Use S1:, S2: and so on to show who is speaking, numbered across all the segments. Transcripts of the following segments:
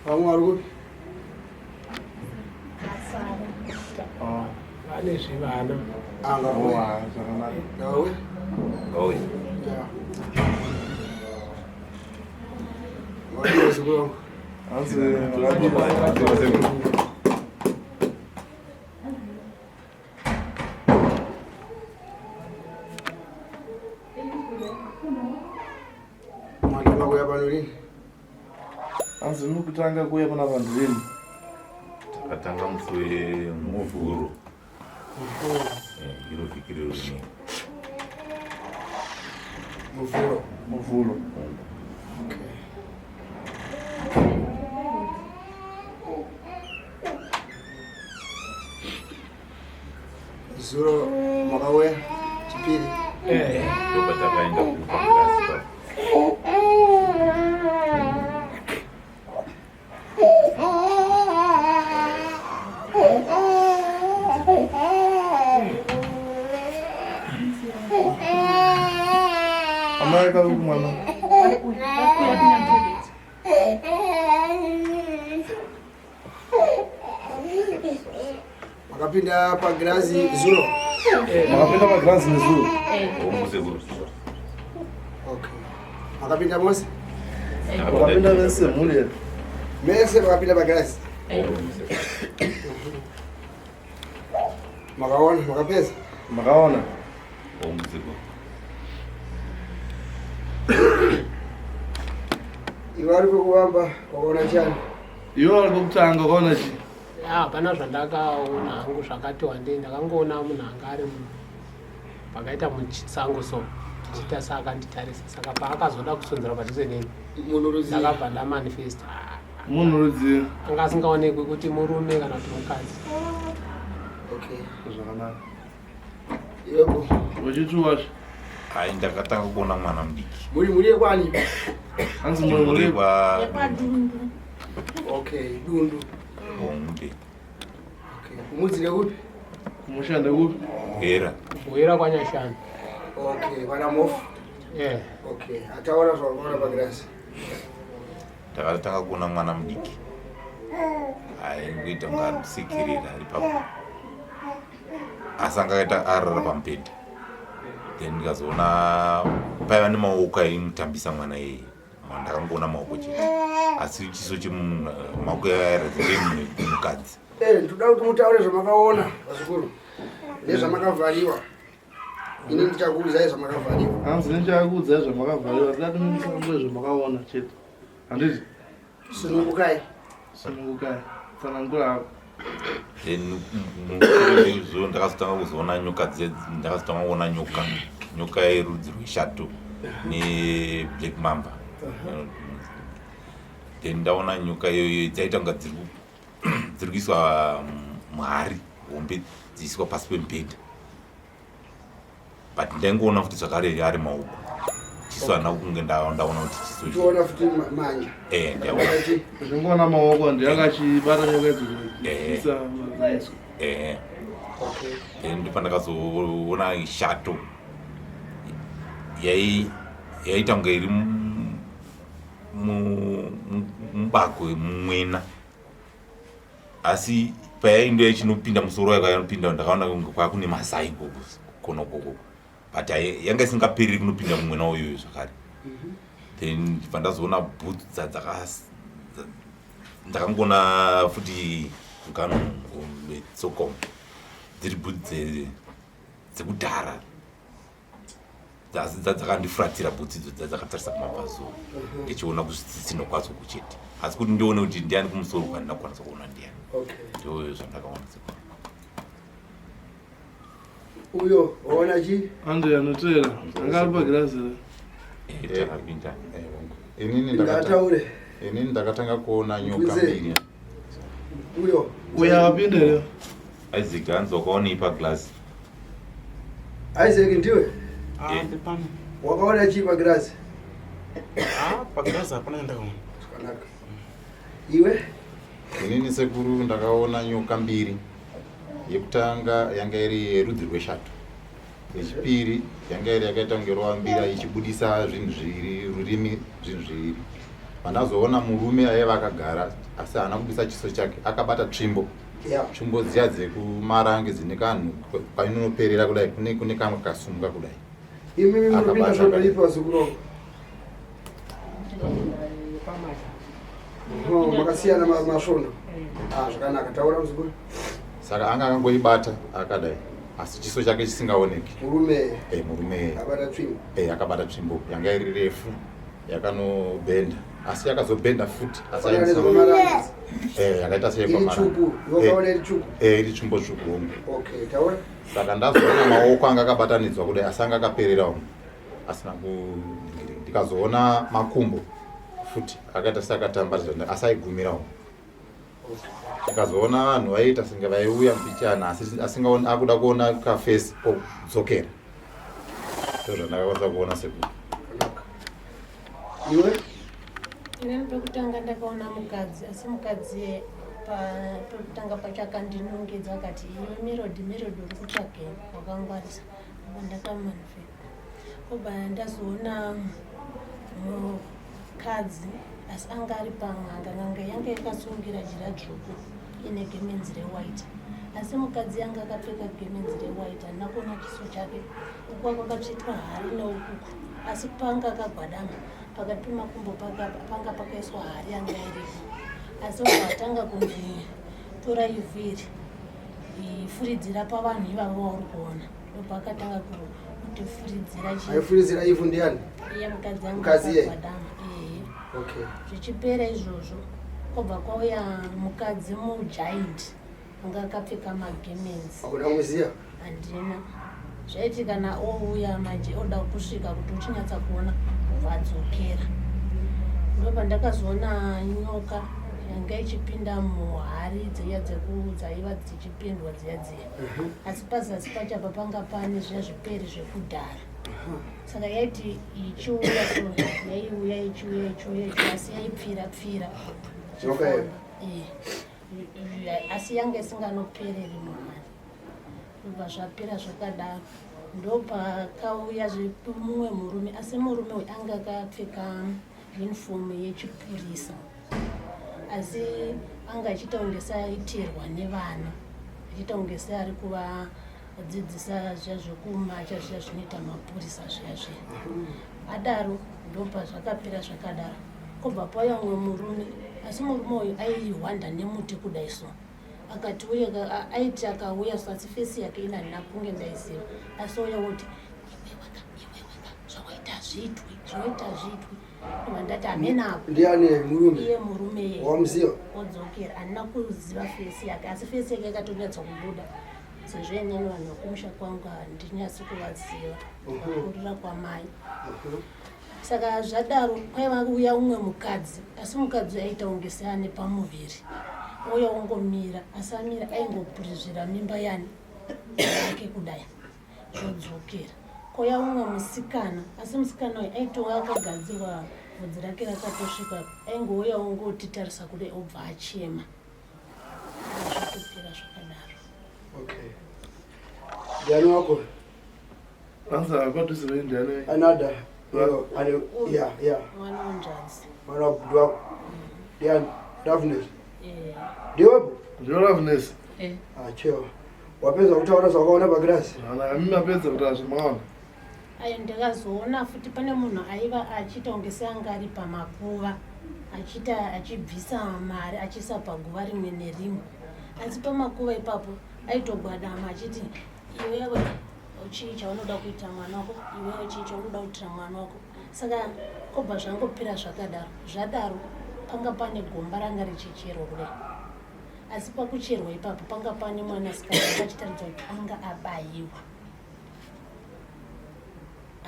S1: Vamwe vari kupi?
S2: Vane zvivana.
S1: Ah, ngauye. Ngauye.
S3: Ngauye.
S1: Yeah. Ngauye sekuru wangu.
S4: Hanzi makadii?
S1: Mwatanga kuuya pano rini?
S4: Hanzi muri kutanga kuuya pana vanhu rini?
S3: Takatanga musi weMuvhuro. Eh, iro vhiki rero rineri.
S1: Muvhuro.
S4: Muvhuro.
S1: Okay. Zuro makauya chipiri.
S2: Eh.
S3: Ndopatakaenda kupagirasi pa.
S4: Amai kavi kumwana.
S1: Makapinda pagirazi zuro.
S4: Makapinda pagirazi nezuro.
S3: Hongu sekuru.
S1: Okay. Makapinda mose?
S4: Makapinda vese mhuri here?
S1: Mese makapinda pagirazi.
S3: Hongu sekuru.
S1: Makaona, makapedza?
S4: Makaona?
S3: Hongu sekuru.
S1: Iwe ari pekuvamba wakaona chani?
S4: Iwe vari pekutanga wakaona chii?
S2: Ya, hapana zvandakaona hangu zvakati wandei ndakangoona munhu anga ari pakaita muchisango so achiita saakanditarisa saka paakazoda kusonzera padhuze neni
S1: Munhu rudzii?
S2: ndakabva ndamanifesta.
S4: Munhu rudzii?
S2: Anga asingaonekwi kuti murume kana kuti mukadzi.
S1: Okay.
S4: Zvakanaka.
S1: Iwepo.
S4: Uchituwazve.
S3: Hai ndakatanga kuona mwana mudiki.
S1: Muri muri yekwani?
S4: Hanzi muri
S3: Muri
S4: muri
S3: kwa
S5: Yekwadundu.
S1: Okay, Dundu.
S3: Hongu.
S1: Okay. Kumudzi ndekupi?
S4: kumusha ndekupi?
S3: Hera.
S2: Bwera kwaNyashana.
S1: Okay, vana mofu.
S2: Eh.
S1: Okay, ataona zvawakaona pagirazi.
S3: Ndakatanga kuona mwana mudiki. Hai kuita kunge ari kusekerera ari papo. Asi anga akaita arara pamubhedha. Then ndikazoona paiva nemaoko aimutambisa mwana iyeye. Ndakangoona maoko chete. Asi chiso chemunhu maoko airatidza ndeemunhu mukadzi.
S1: Eh, ndoda kuti mutaure zvamakaona vazukuru nezvamakavhariwa. Ini ndichakuudzai zvamakavhariwa.
S4: Hanzi ndichakuudzai zvamakavhariwa. Ndati mutsanangure zvamakaona chete. Handiti?
S1: Sunungukai.
S4: Sunungukai. Tsanangura hako.
S3: Then mushure mezvo ndakazotanga kuzoona nyoka dziya ndakazotanga kuona nyoka nyoka yerudzi rweshato neblack mamba. Then ndaona nyoka iyoyo dzaita kunga dziri dziri kuiswa muhari hombe dziiswa pasi pemubhedha but ndaingoona futi zvakare ari maoko chiso handina kunge ndaona kuti chiso
S1: Uchiona futi manja.
S3: Eh, ndaona.
S4: Ndingoona maoko ndiye akachibata nyoka idzo
S3: Eh.
S4: dzichiisa mazaiso.
S3: Eh.
S1: Okay.
S3: Then ndopandakazoona shato yaiita kunge iri mubako mumwena asi payaindo yachinopinda musoro wayo kwainopinda ndakaona kunge kwakune mazai ikoko kona ukoko but yanga isingapereri kunopinda mumwena uyoyo zvakare. Then ndibva ndazoona bhutsu ndakangoona futi mugano wetsoka dziri bhutsu dzekudhara asi dzakandifuratira bhutsu idzo dzakatarisa kumabvazuva ndichiona kusitsino kwadzo kuchete asi kuti ndione kuti ndiani kumusoro kwandina kukwanisa kuona ndiani.
S1: Okay.
S3: Ndo zvandakaona sekuru.
S1: Uyo waona chii?
S4: Andrew anotera. Anga ari pagirazi here?
S3: Eh, takapinda.
S6: Inini ndakata-
S1: Ngataure.
S6: Inini ndakatanga kuona nyoka
S1: Kwidze.
S6: mbiri.
S1: Uyo.
S4: Uyo akapinda here?
S3: Isaac hanzi wakaonei paglass?
S1: Isaac ndiwe?
S7: Ah,
S3: Eh.
S7: ndipano.
S1: Wakaona chii pagirazi?
S7: Ah, pagirazi hapana chandakaona.
S1: Zvakanaka. Iwe?
S6: Inini sekuru ndakaona nyoka mbiri. Yekutanga yanga iri yerudzi rweshato. Yechipiri yanga iri yakaita kunge rovambira ichibudisa zvinhu zviviri, rurimi zvinhu zviviri. Pandazoona murume aiva akagara asi haana kubudisa chiso chake, akabata tsvimbo. Tsvimbo dziya dzekumarange dzine kanhu painoperera kudai, kune kune kamwe kasumuka kudai.
S1: Imi muripinda svondo ipi vazukuru vangu? Oh, makasiyana masvondo. Ah, zvakanaka. Taura muzukuru.
S6: Saka anga akangoibata akadai asi chiso chake chisingaoneki.
S1: Murume.
S6: Eh, murume.
S1: Akabata tsvimbo.
S6: Eh, akabata tsvimbo yanga iri refu yakanobhenda asi yakazobhenda futi asi eh, yakaita
S1: seyekwamartsvuku eh,
S6: eh, iri tsvimbo tsvuku hongu.
S1: Okay, taura.
S6: Saka ndazoona maoko anga akabatanidzwa kudai asi anga akaperera umu asina kuningiri ndikazoona makumbo futi akaita seakatambaridzwa asi aigumira umu ndikazoona vanhu vaiita senge vaiuya mbichana asi asingaoni akuda kuona kafesi odzokera ndozvandakakwanisa kuona sekuru.
S1: Iwe?
S5: Inini pekutanga ndakaona mukadzi asi mukadzi pekutanga pacho akandinongedza akati iwe Melody, Melody uri kutsvagei wakangwarisa. Ndakamanifesta. Kobva ndazoona mukadzi asi anga ari pan'anga, n'anga yanga yakasungira jira dzvuku ine gemenzi rewhite asi mukadzi yanga akapfeka gemenzi rewhite handina kuona chiso chake uku kwakatsvetwa hari neukuku asi panga akagwadama pakati pemakumbo panga pakaiswa hari yanga iripo asi watanga kunzi tora ivhu iri furidzira pavanhu ivavo vauri kuona ndopakatanga kutifuridzira
S1: aifuridzira ivhu ndiani
S5: iye mukadzi
S1: anga
S5: akagwadama
S1: okay
S5: zvichipera izvozvo kwobva kwauya mukadzi mugiant anga akapfeka magemenzi
S1: akuna kumuziva
S5: handina zvaiti kana ouya manje oda kusvika kuti uchinyatsa kuona vadzokera ndopandakazoona nyoka yanga ichipinda muhari dziya dzaiva dzichipindwa dziya dziya asi pazasi pacho apa panga pane zviya zviperi zvekudhara saka yaiti ichiuya so yaiuya ichiuya ichiuya ichiuya asi yaipfira pfira
S1: Nyoka iyo?
S5: Eh, asi yanga isinganopereri muhari ndobva zvapera zvakadaro ndopakauya mumwe murume asi murume uyu anga akapfeka uniform yechipurisa asi anga achiita kunge seaitirwa nevana achiita kunge seari kuvadzidzisa zviya zvekumacha zviya zvinoita mapurisa zviya zviya adaro ndopa zvakapera zvakadaro kobva pauya mumwe murume asi murume uyu aihwanda nemuti kudai so akati uye aiti akauya so asi fesi yake ina handina kunge ndaiziva asi ouya woti iweweka iweweka zvawaita hazviitwi zvawaita hazviitwi ndobva ndati hamena
S1: Ndiani murume?
S5: Iye murume
S1: Wamuziva?
S5: Odzokera handina kuziva fesi yake asi fesi yake yakatonyatsa kubuda sezvo inini vanhu vekumusha kwangu handinyatsi kuvaziva kurira kwamai. Saka zvadaro kwaiva uya umwe mukadzi asi mukadzi uyu aita kunge seane pamuviri ouya ongomira asi amira aingopurizvira mimba yani yake kudai zvodzokera kouya umwe musikana asi musikana uyu aitova akagadzirwa bvudzi rake rakatosvika aingouya ongotitarisa kudai obva achema zvatopera zvakadaro.
S1: Okay. Ndiani wako?
S4: Anza padhuze venyu ndiani?
S1: Another. Yo, ane yeah, yeah.
S5: Mwana wanzvadzi.
S1: Mwana wabhuti wako. Ndiani? Loveness.
S5: Eh.
S1: Ndiwepo?
S4: Ndiwe Loveness.
S5: Eh.
S1: Ah, chewa. Wapedza kutaura zvawakaona pagirasi?
S4: Zvakanaka, mimi mapedza kutaura zvamakaona.
S5: Ayo ndakazoona futi pane munhu aiva achiita kunge seanga ari pamakuva achiita achibvisa mari achiisa paguva rimwe nerimwe asi pamakuva ipapo aitogwadama achiti iwewe chii chaunoda kuita mwana wako iwewe chii chaunoda kuitira mwana wako saka kobva zvangopera zvakadaro zvadaro panga pane gomba ranga richicherwa kudai asi pakucherwa ipapo panga pane mwanasikana achitaridza kuti anga abayiwa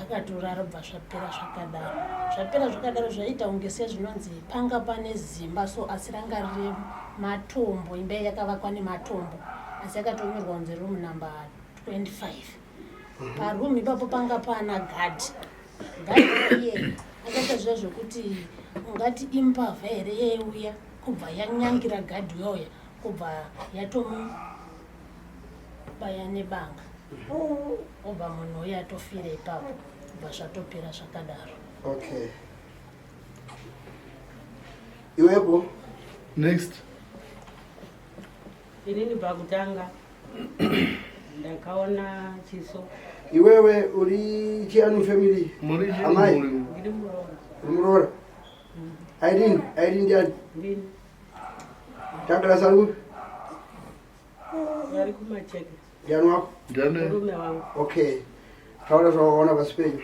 S5: akatorara bva zvapera zvakadaro zvapera zvakadaro zvaiita kunge sezvinonzi panga pane zimba so asi ranga riri matombo imba yakavakwa nematombo asi yakatonyorwa kunzi room number 25 paroom ipapo panga pana gadhi gadhi iye akaita zviya zvekuti ungati imbavha here yaiuya kubva yanyangira gadhi uyauya kubva yatomubaya nebanga. Obva munhu uye atofira ipapo, bva zvatopera zvakadaro.
S1: Okay. Iwepo?
S4: Next.
S8: Inini pakutanga ndakaona chiso.
S1: Iwewe uri chiani family?
S4: Muri chii?
S1: Amai.
S8: Ndiri muroora.
S1: Uri muroora? Irene, Irene ndiani?
S8: Ndini.
S1: Douglas ari kupi?
S8: Vari kumacheke.
S1: Ndiani wako?
S4: Ndiani?
S8: Murume wangu.
S1: Okay. Taura zvawakaona pasi penyu.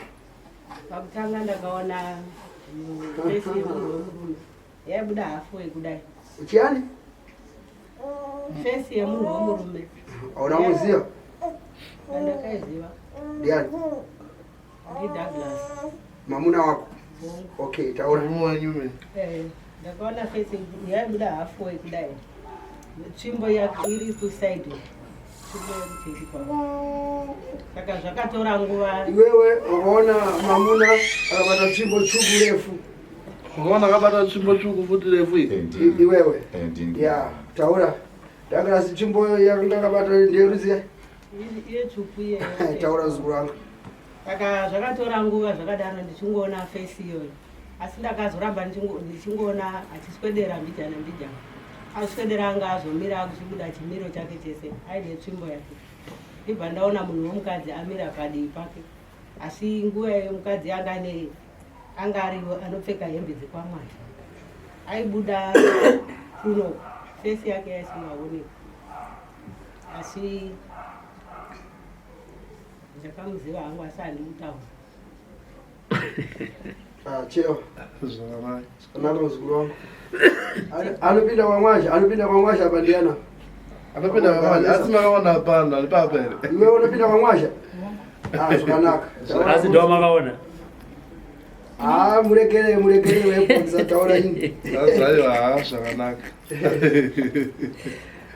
S8: Pakutanga ndakaona fesi yemunhu wemurume. Yaibuda hafu yekudai.
S1: Chiani?
S8: Fesi yemunhu wemurume.
S1: Hauna muziva?
S8: Andakaiziva.
S1: Ndiani?
S8: NdiDouglas.
S1: Mamuna wako? Okay, taura.
S4: Murume wenyu me.
S8: Eh, ndakaona fesi yaibuda hafu yekudai. Tsvimbo yake iri kuside. Tsvimbo yekuchechi kwavo. Saka zvakatora nguva.
S1: Iwewe wakaona mamuna akabata tsvimbo tsvuku refu.
S4: Ukaona akabata tsvimbo tsvuku futi refu iyi.
S1: Iwewe.
S6: Ndini.
S1: Ya, taura. Douglas tsvimbo yakanga akabata ndeyeruziya.
S8: Iye tsvuku iye.
S1: Taura zukuru wangu.
S8: Saka zvakatora nguva zvakadaro ndichingoona fesi iyoyo. Asi ndakazoramba ndichingoona achiswedera mbijana mbijana. Aswedera anga azomira akuchibuda chimiro chake chese aine tsvimbo yake. Ndibva ndaona munhu wemukadzi amira padivi pake. Asi nguva iyoyo mukadzi anga ane anga ari anopfeka hembe dzekwamwari. Aibuda kuno fesi yake yaisingaoneki. Asi ndakamuziva hangu asi handi kutaura.
S1: Ah, cheo.
S4: Zvakanaka.
S1: Zvakanaka muzukuru wangu. Anopinda kwamwazha, anopinda kwamwazha apa ndiana.
S4: Anopinda kwamwazha, asi makaona pano, ari papa here?
S1: Iwe unopinda kwamwazha? Ah, zvakanaka.
S9: Asi ndo makaona.
S1: Ah, murekere, murekere wepo, ndisataura ini.
S4: Aiwa, haa, zvakanaka.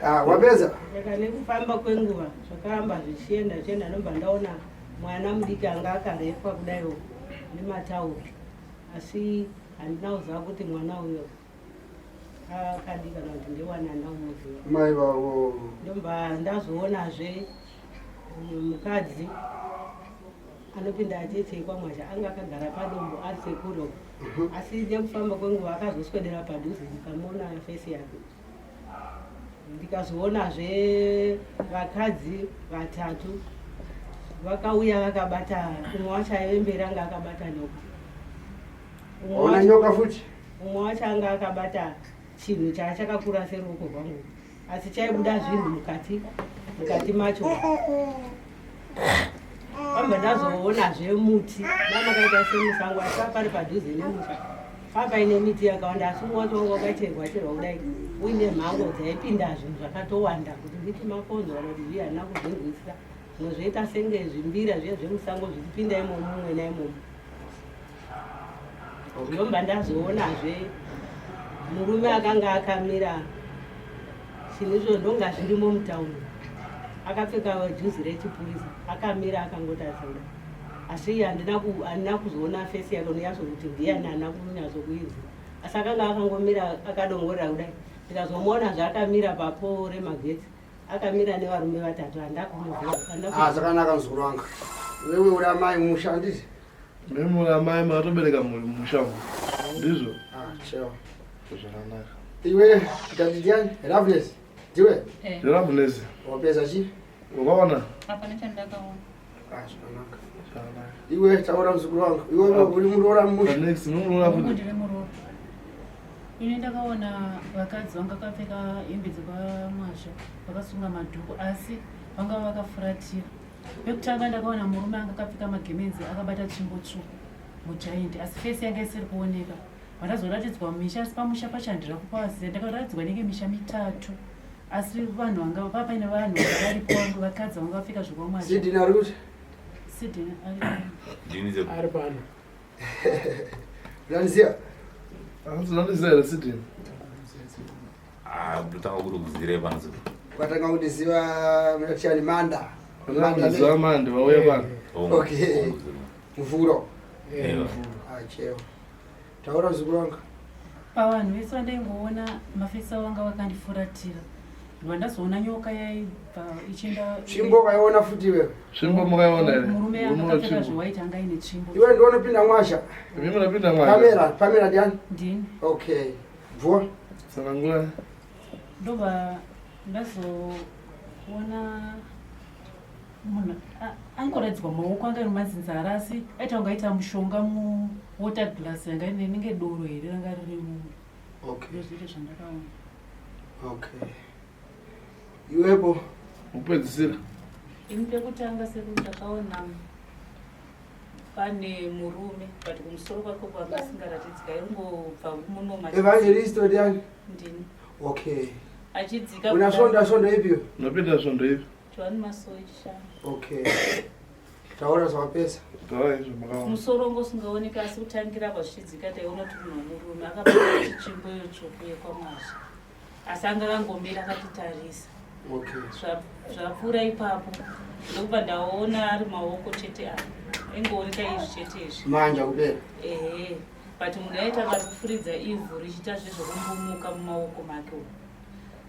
S1: Ah, wapedza?
S8: Saka nekufamba kwenguva zvakaramba zvichienda zvichienda ndobva ndaona mwana mudiki anga akarepwa kudaiwo nematauro asi handina kuziva kuti mwana uyo akadi kana kuti ndewana handina kumuziva.
S1: Mai vavo.
S8: Ndobva ndazoonazve mukadzi anopinda acheche kwamwazha anga akagara padombo ari sekuru asi nekufamba kwenguva akazoswedera padhuze ndikamuona fesi yake. Ndikazoonazve vakadzi vatatu vakauya vakabata, umwe wacho aive mberi anga akabata nyoka.
S1: Ona nyoka futi?
S8: Umwe wacho anga akabata chinhu chaachakakura seruoko rwangu, asi chaibuda zvinhu mukati macho. Pamba ndazoonazve muti damakaita semusango, asi pari padhuze nemusha papaine miti yakawanda, asi umwe wacho wanga wakacherwa cherwa kudai uine mhango dzaipinda zvinhu zvakatowanda kuti nditi makonzo kana kuti zviya handina kuzvinzwisisa. Zvimwe zvoita senge zvimbira zviya zvemusango zvichipinda imomo mumwena imomo. Ndomba ndazoonazve murume akanga akamira chinhu izvo ndonga zvirimo mutauni, akapfeka juzi rechipurisa akamira akangotarisa kudai, asi handina kuzoona fesi yake unonyatso kuti ndiyani, handina kunyatso kuiziva, asi akanga akangomira akadongorera kudai. Ndikazomuona zvaakamira papo remagetsi akamira nevarume vatatu, handina kumuziva.
S1: Ah, zvakanaka muzukuru wangu. Wewe uri amai mumusha handiti?
S4: Mimi amai makatobereka mumusha umu. Ndizvo?
S1: Ah, cheo.
S4: Zvakanaka.
S1: Iwe ndati ndiani? Loveness. Ndiwe?
S10: Eh.
S4: Loveness.
S1: Wapedza chii?
S4: Ukaona?
S10: Hapana chandakaona.
S1: Ah, zvakanaka.
S4: Zvakanaka.
S1: Iwe taura muzukuru wangu. Iwe uri muroora mumusha.
S4: Next, muroora futi.
S10: Ndiri muroora. Ini ndakaona vakadzi vanga vakapfeka hembe dzekwamwazha vakasunga madhuku asi vanga vakafuratira. Pekutanga ndakaona murume anga akapfeka magemenzi akabata tsvimbo tsvuku mujaindi asi fesi yanga isiri kuoneka. Vandazoratidzwa misha asi pamusha pacho handina kupaziva. Ndakaratidzwa inenge misha mitatu asi vanhu vanga papaine vanhu vanga varipo vangu vakadzi vanga vapfeka zvekwamwazha.
S1: Sidney ari kuti?
S10: Sidney ari pano.
S3: Ndini sekuru.
S2: Ari pano.
S1: Unaniziva?
S4: Hanzi unaniziva here Sidney?
S3: Ah, ndotanga kuri kuzire pano sekuru.
S1: Ukatanga kundiziva mnachani Manda.
S4: Unaniziva Manda vauya pano.
S1: Okay. Mvuro.
S3: Ewa.
S1: Ah, cheo. Taura muzukuru wangu.
S10: Pavanhu vese vandaingoona mafesi avo vanga vakandifuratira. Ndobva ndazoona nyoka yaibva ichienda.
S1: Tsvimbo ukaiona futi iwewe.
S4: Tsvimbo mukaiona here?
S10: Murume anga akapfeka zvewaiti anga aine tsvimbo.
S1: Iwe ndiwe unopinda mwasha.
S4: Imi munopinda mwasha.
S1: Pamela, Pamela ndiani?
S10: Ndini.
S1: Okay. Bvuwa.
S4: Tsanangura.
S10: Ndobva ndazoona munhu angoratidzwa maoko anga ane mazinzara asi aita kunge aita mushonga muwater glass yanga ine inenge doro here ranga riri mu
S1: Okay.
S10: ndozvite zvandakaona.
S1: Okay. Iwepo.
S4: Kupedzisira.
S9: Ini pekutanga sekuru ndakaona pane murume but kumusoro kwake kwanga asingaratidzika aingobva muno
S1: Evangelist ndiani?
S9: Ndini.
S1: Okay.
S9: Achidzika.
S1: Una svondo svondo ipi?
S4: Unopinda svondo ipi?
S9: John Masowe Chishanu.
S1: Okay. Taura zvawapedza.
S4: Taura izvo makaona.
S9: Musoro ngo usingaoneki asi kutangira apa zvichidzika taiona kuti munhu wemurume akabata chitsvimbo iyo tsvuku yekwamwazha asi anga akangomira akatitarisa.
S1: Okay.
S9: Zvapfuura ipapo ndokubva ndaona ari maoko chete apa aingooneka izvi chete izvi.
S1: Manja kupera.
S9: Ehe. But munhu aita vari kufuridza ivhu richiita zvezvekumbumuka mumaoko make umu.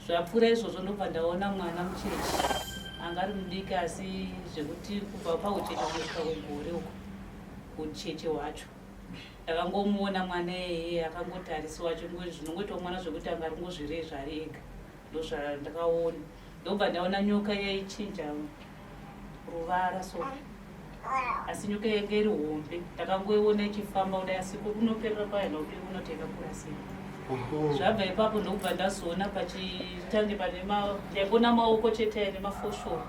S9: Zvapfuura izvozvo ndobva ndaona mwana mucheche anga ari mudiki asi zvekuti kubva paucheche kunosvika kugore uko ucheche hwacho ndakangomuona mwana iyeye akangotarisa wacho zvinongoitawo mwana zvekuti anga ari kungozvirezva ari ega ndozvandakaona ndobva ndaona nyoka yaichinja ruvara so asi nyoka yanga iri hombe ndakangoiona ichifamba kudai asi kunoperera kwayo ndaukuiona kuti yakakura sei zvabva ipapo ndokubva ndazoona pachitange pane ndaingona maoko chete aine mafoshoro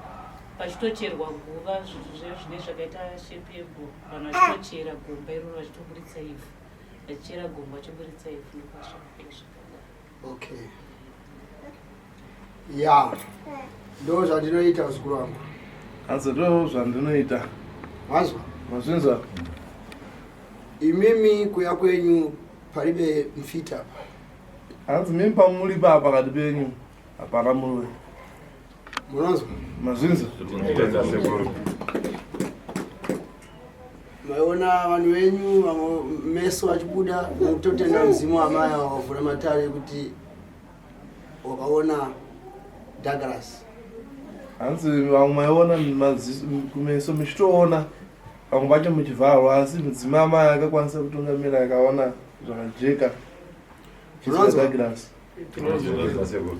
S9: pachitocherwa guva zvinhu zvine zvakaita shepi yegomba vanhu vachitochera gomba iroro vachitoburitsa ivhu vachichera gomba vachiburitsa ivhu ndokwazvakakura zvakadaro
S1: okay ya ndo zvandinoita vazukuru vangu
S4: hanzi ndo zvandinoita
S1: mazwa
S4: mazvinzwa
S1: imimi kuya kwenyu paribe mfita apa
S4: hanzi mimi pamuri paa pakati penyu hapana murume
S1: munonzwa
S4: mazvinzwa
S1: Maiona vanhu venyu vamwe meso vachibuda mutotenda mudzimu wamai ava wavhura matare ekuti wakaona Douglas.
S4: Hanzi vamwe maiona kumeso muchitoona vamwe vacho muchivharwa asi mudzimu amai akakwanisa kutungamira akaona zvakajeka. Douglas.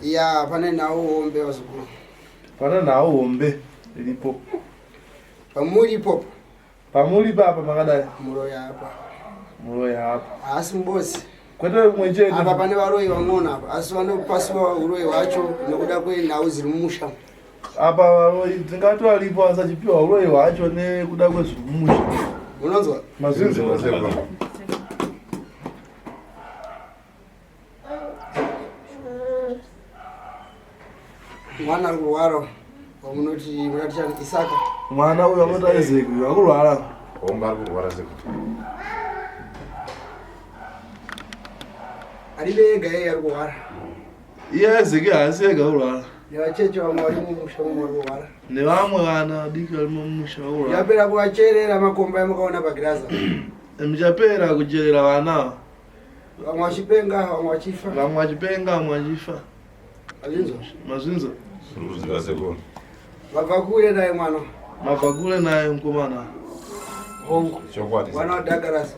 S1: Ya pane nhau hombe vazukuru.
S4: Pane nhau hombe iripo.
S1: Pamuri ipopo.
S4: Pamuri papa makadai.
S1: Muroyi apa.
S4: Muroyi apa.
S1: Haasi mubozi.
S4: Kwete kumwe chete.
S1: Apa pane varoyi vamweona apa asi vanopasiwa uroyi hwacho nekuda kwenhau dziri mumusha.
S4: Apa varoyi tingati varipo asi achipiwa uroyi hwacho nekuda kwezviri mumusha.
S1: Unonzwa?
S4: Mazvinzwa.
S1: Mwana ari kurwara wamunoti munati chani Isaka.
S4: Mwana uyo anoti Isaac uyo ari kurwara.
S6: Hongu ari kurwara sekuti.
S1: Aribe ega yeye ari kurwara.
S4: Iye Isaac haasi ega kurwara.
S1: Nevacheche vamwe vari mumusha mumwe vari kurwara.
S4: Nevamwe vana vadiki vari mumusha vari kurwara.
S1: Yapera kuvacherera makomba amakaona pagiraza.
S4: Muchapera kucherera vana ava.
S1: Vamwe vachipenga, vamwe vachifa.
S4: Vamwe vachipenga, vamwe vachifa.
S1: Mazvinzwa?
S4: Mazvinzwa.
S6: Zvirikuziva sekuru.
S1: Vabva kure naye mwana.
S4: Mabva kure naye mukomana.
S2: Hongu.
S6: Chokwadi.
S1: Mwana waDouglas.